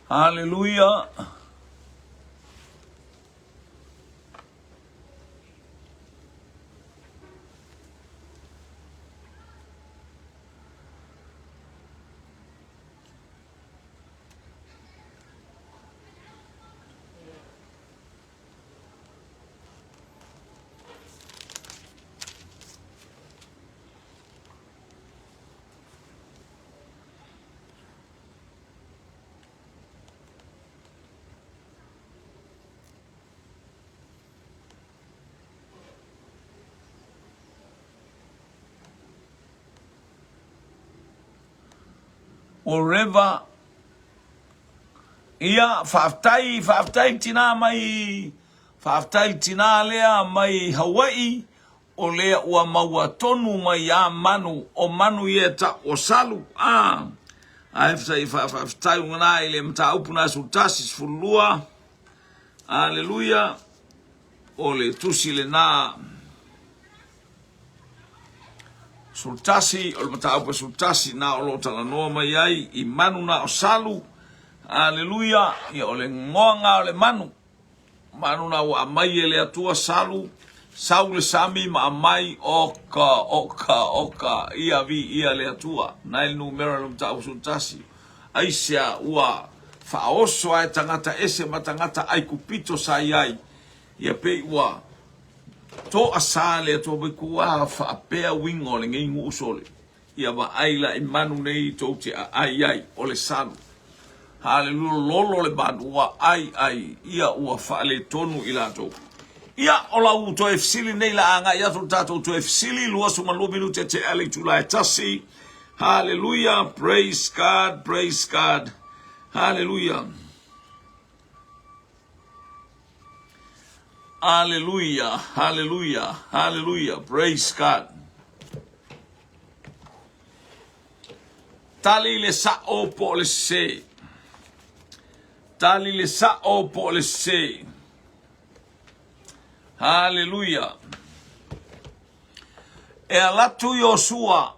[SPEAKER 1] Haleluia. O Reva Ia, faafetai, faafetai le tinā mai, faafetai le tinā lea mai Hawaii, o lea ua maua tonu mai a manu, o manu ia e tau o salu, a. Ae faafetai ugana i le mataupu na 11, 12, Aleluia, o le tusi lena. 11, o le mataupu e 11 na o lo o talanoa mai ai i manu na o salu. Aleluia, ia o le goga o le manu. Manu na ua aumai e le Atua salu, sau le sami ma aumai oka, oka, oka, ia viia le Atua. Na e le numera o le mataupu 11. Aisea ua faaoso ae tagata ese ma tagata Aikupito sa i ai, ia pei ua toasa le Atua mai kua faapea uiga o lenei nuu sole. Ia vaai la i manu nei tou te aai ai, o le salu. Haleluia, lolo le manu ua ai ai, ia ua faaletonu i latou. Ia, o lau toe fesili nei la agai atu le tatou toe fesili, 22 minute tea le itula e tasi. Haleluia, praise God, praise God. Haleluia. Haleluia, haleluia, haleluia, praise God. Tali le sa'o po o le sesē. Tali le sa'o po o le sesē. Haleluia. E alatu Iosua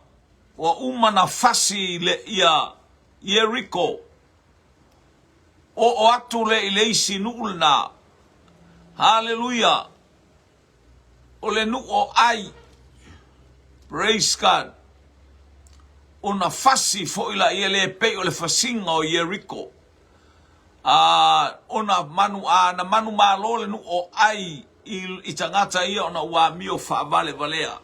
[SPEAKER 1] ua uma na fasi le ia Ieriko. Oo atu le i le isi nuu lena. Haleluia. O le nuu o Ai. Praise God. Ona fasi foi la ia le pei o le fasiga o Ieriko. A ona manu a na manu malo le nuu o Ai i, i tagata ia ona ua amio faavalevalea.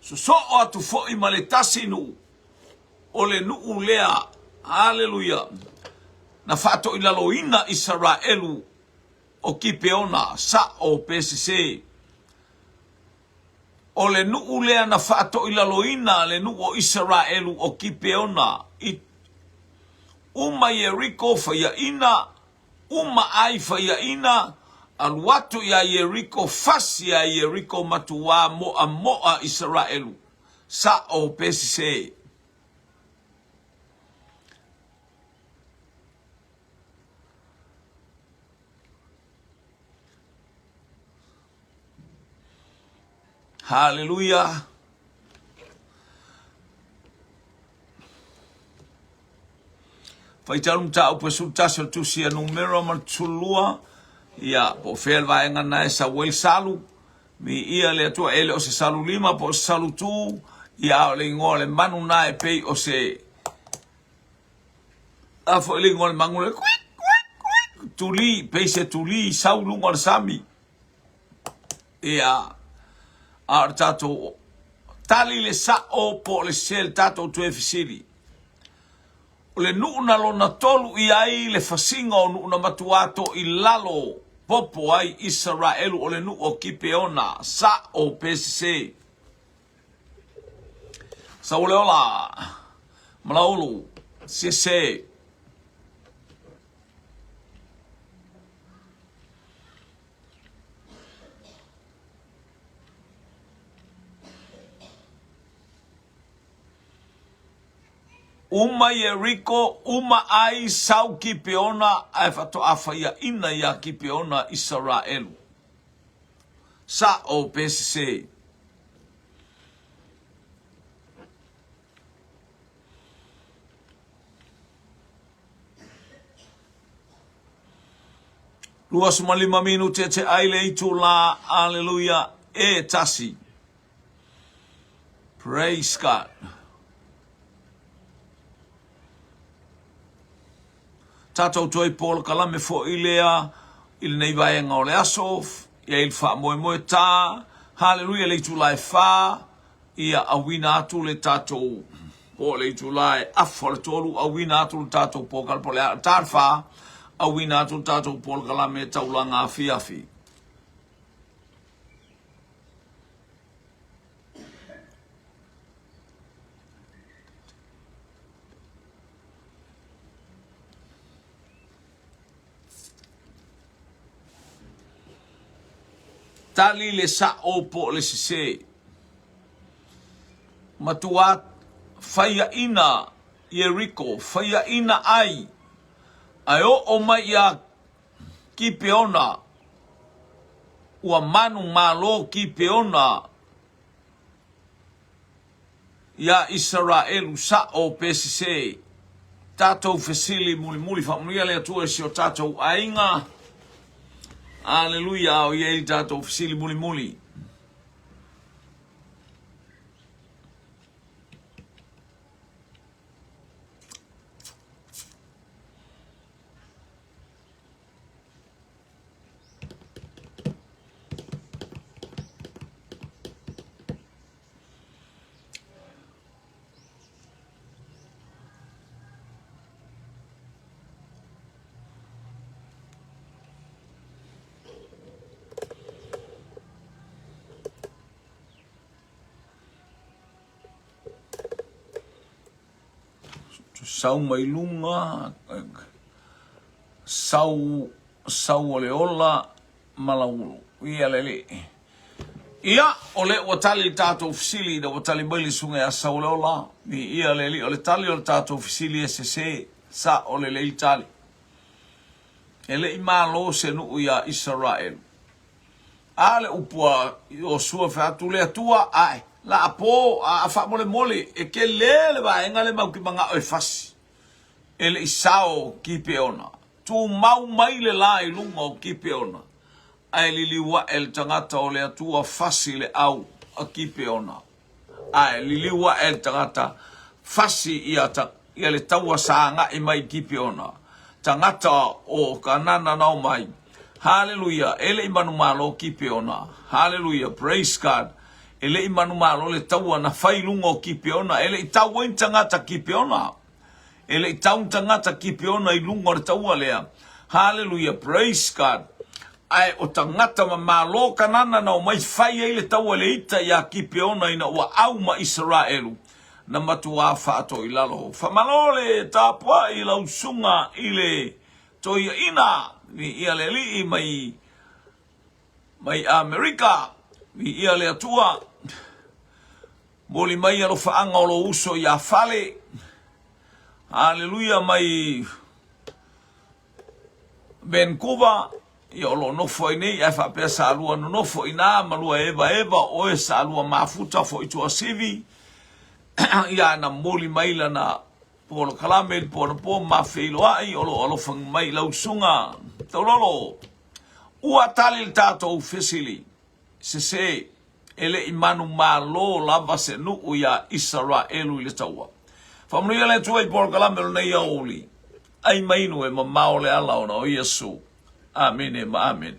[SPEAKER 1] Sosoo atu foi ma le tasi nuu o le nuu lea, haleluia, na faatoilaloina Isaraelu o Kipeona, sa'o pe sesē. O le nuu lea na faatoilaloina le nuu o Isaraelu o Kipeona i uma Ieriko faiaina, uma Ai faiaina, Alu atu iā Ieriko, fasi iā Ieriko matuā moʻamoʻa Isaraelu, saʻo pe sesē. Haleluia! Faitau le mataupu e 11 o le tusi a numera ma le 12, ia, po o fea le vaega na e sau ai le salu, mi ia le atua e le o se salu lima po o se salu tu, ia a o le igoa o le manu na e pei o se a foi le igoa o le manu le kuik kuik kuik tuli pei se tuli sau luga o le sami ia a o le tatou tali le sa'o po o le sese le tatou toe fesili. O le nuu na lona tolu i ai le fasiga o nuu na matuā toilalo popo ai Isaraelu o le nuu o Kipeona, sa'o pe sese. Sauleola, Malaulu, sese. Uma Ieriko, uma ai sau Kipeona, ae faatoa faiaina iā Kipeona Isaraelu. Sa'o pe sesē. 25 minute te ai le itulā, aleluia, e tasi. Praise God. Tātou toe polokalame foʻi lea i lenei vaega o le aso, ia i le faamoemoe tā, haleluia le itulā e whā, ia auina atu le tātou po le itulā e afa o le tolu, auina atu le tātou polokalame, po le tā le whā, auina atu le tātou polokalame taulaga afiafi. Tali le sa'o po o le sesē. Matuā faiaina Ieriko, faiaina ai, ae oo mai iā Kipeona, ua manumalo Kipeona iā Isaraelu, sa'o pe sesē. Tatou fesili mulimuli, faamanuia le Atua i si o tatou aiga. Aleluia, a o i ai tatou fesili mulimuli. Sau mai luga, sau, sau o le ola ma lau, ia le alii. Ia, o lea ua tali le tatou fesili ina ua tali mai le susuga ia Sauleola, ia le alii, o le tali o le tatou fesili e sese, sa'o lelei le tali. E le i malo se nuu iā Isaraelu. A le upu a Iosua fai atu le Atua, ae, la po, a faamolemole, e tele le vaega lea matou te manao e fasi. E le i sao Kipeona. Tumau mai le la i luga o Kipeona, ae liliu ae le tagata o le Atua fasi le au a Kipeona. Ae liliu ae le tagata fasi ia, ia le taua sa agai mai i Kipeona, tagata o Kanana na omai. Haleluia! E le i manumalo Kipeona. Haleluia! Praise God! E le i manumalo le taua na fai i luga o Kipeona. E le i tau ai ni tagata Kipeona. E le i tau ni tagata Kipeona i luga o le taua lea. Haleluia! Praise God! Ae o tagata ma malo Kanana na omai fai ai le taua i le ita iā Kipeona ina ua au ma Isaraelu, na matuā faatoilalo. Faamalo le tapuai lau susuga i le toeaina, viia le Alii mai. Mai Amerika, viia le Atua. Moli mai alofaaga o lou uso ia Fale. Haleluia mai Vancouver, ia o lo o nofo ai nei, ae faapea sa lua nonofo i ina ma lua evaeva o oe sa lua mafuta foi i Tuasivi, ia na momoli mai lana polokalame i le po anapo ma feiloai, o lo o alofa mai i lau susuga Taulolo. Ua tali le tatou fesili, sese, e le i manumalo lava se nuu iā Isaraelu i le taua. Faamanuia le Atua i polokalame o lenei aoauli. Ai ma inu e mamao le ala ona o Iesu. Amene ma amene.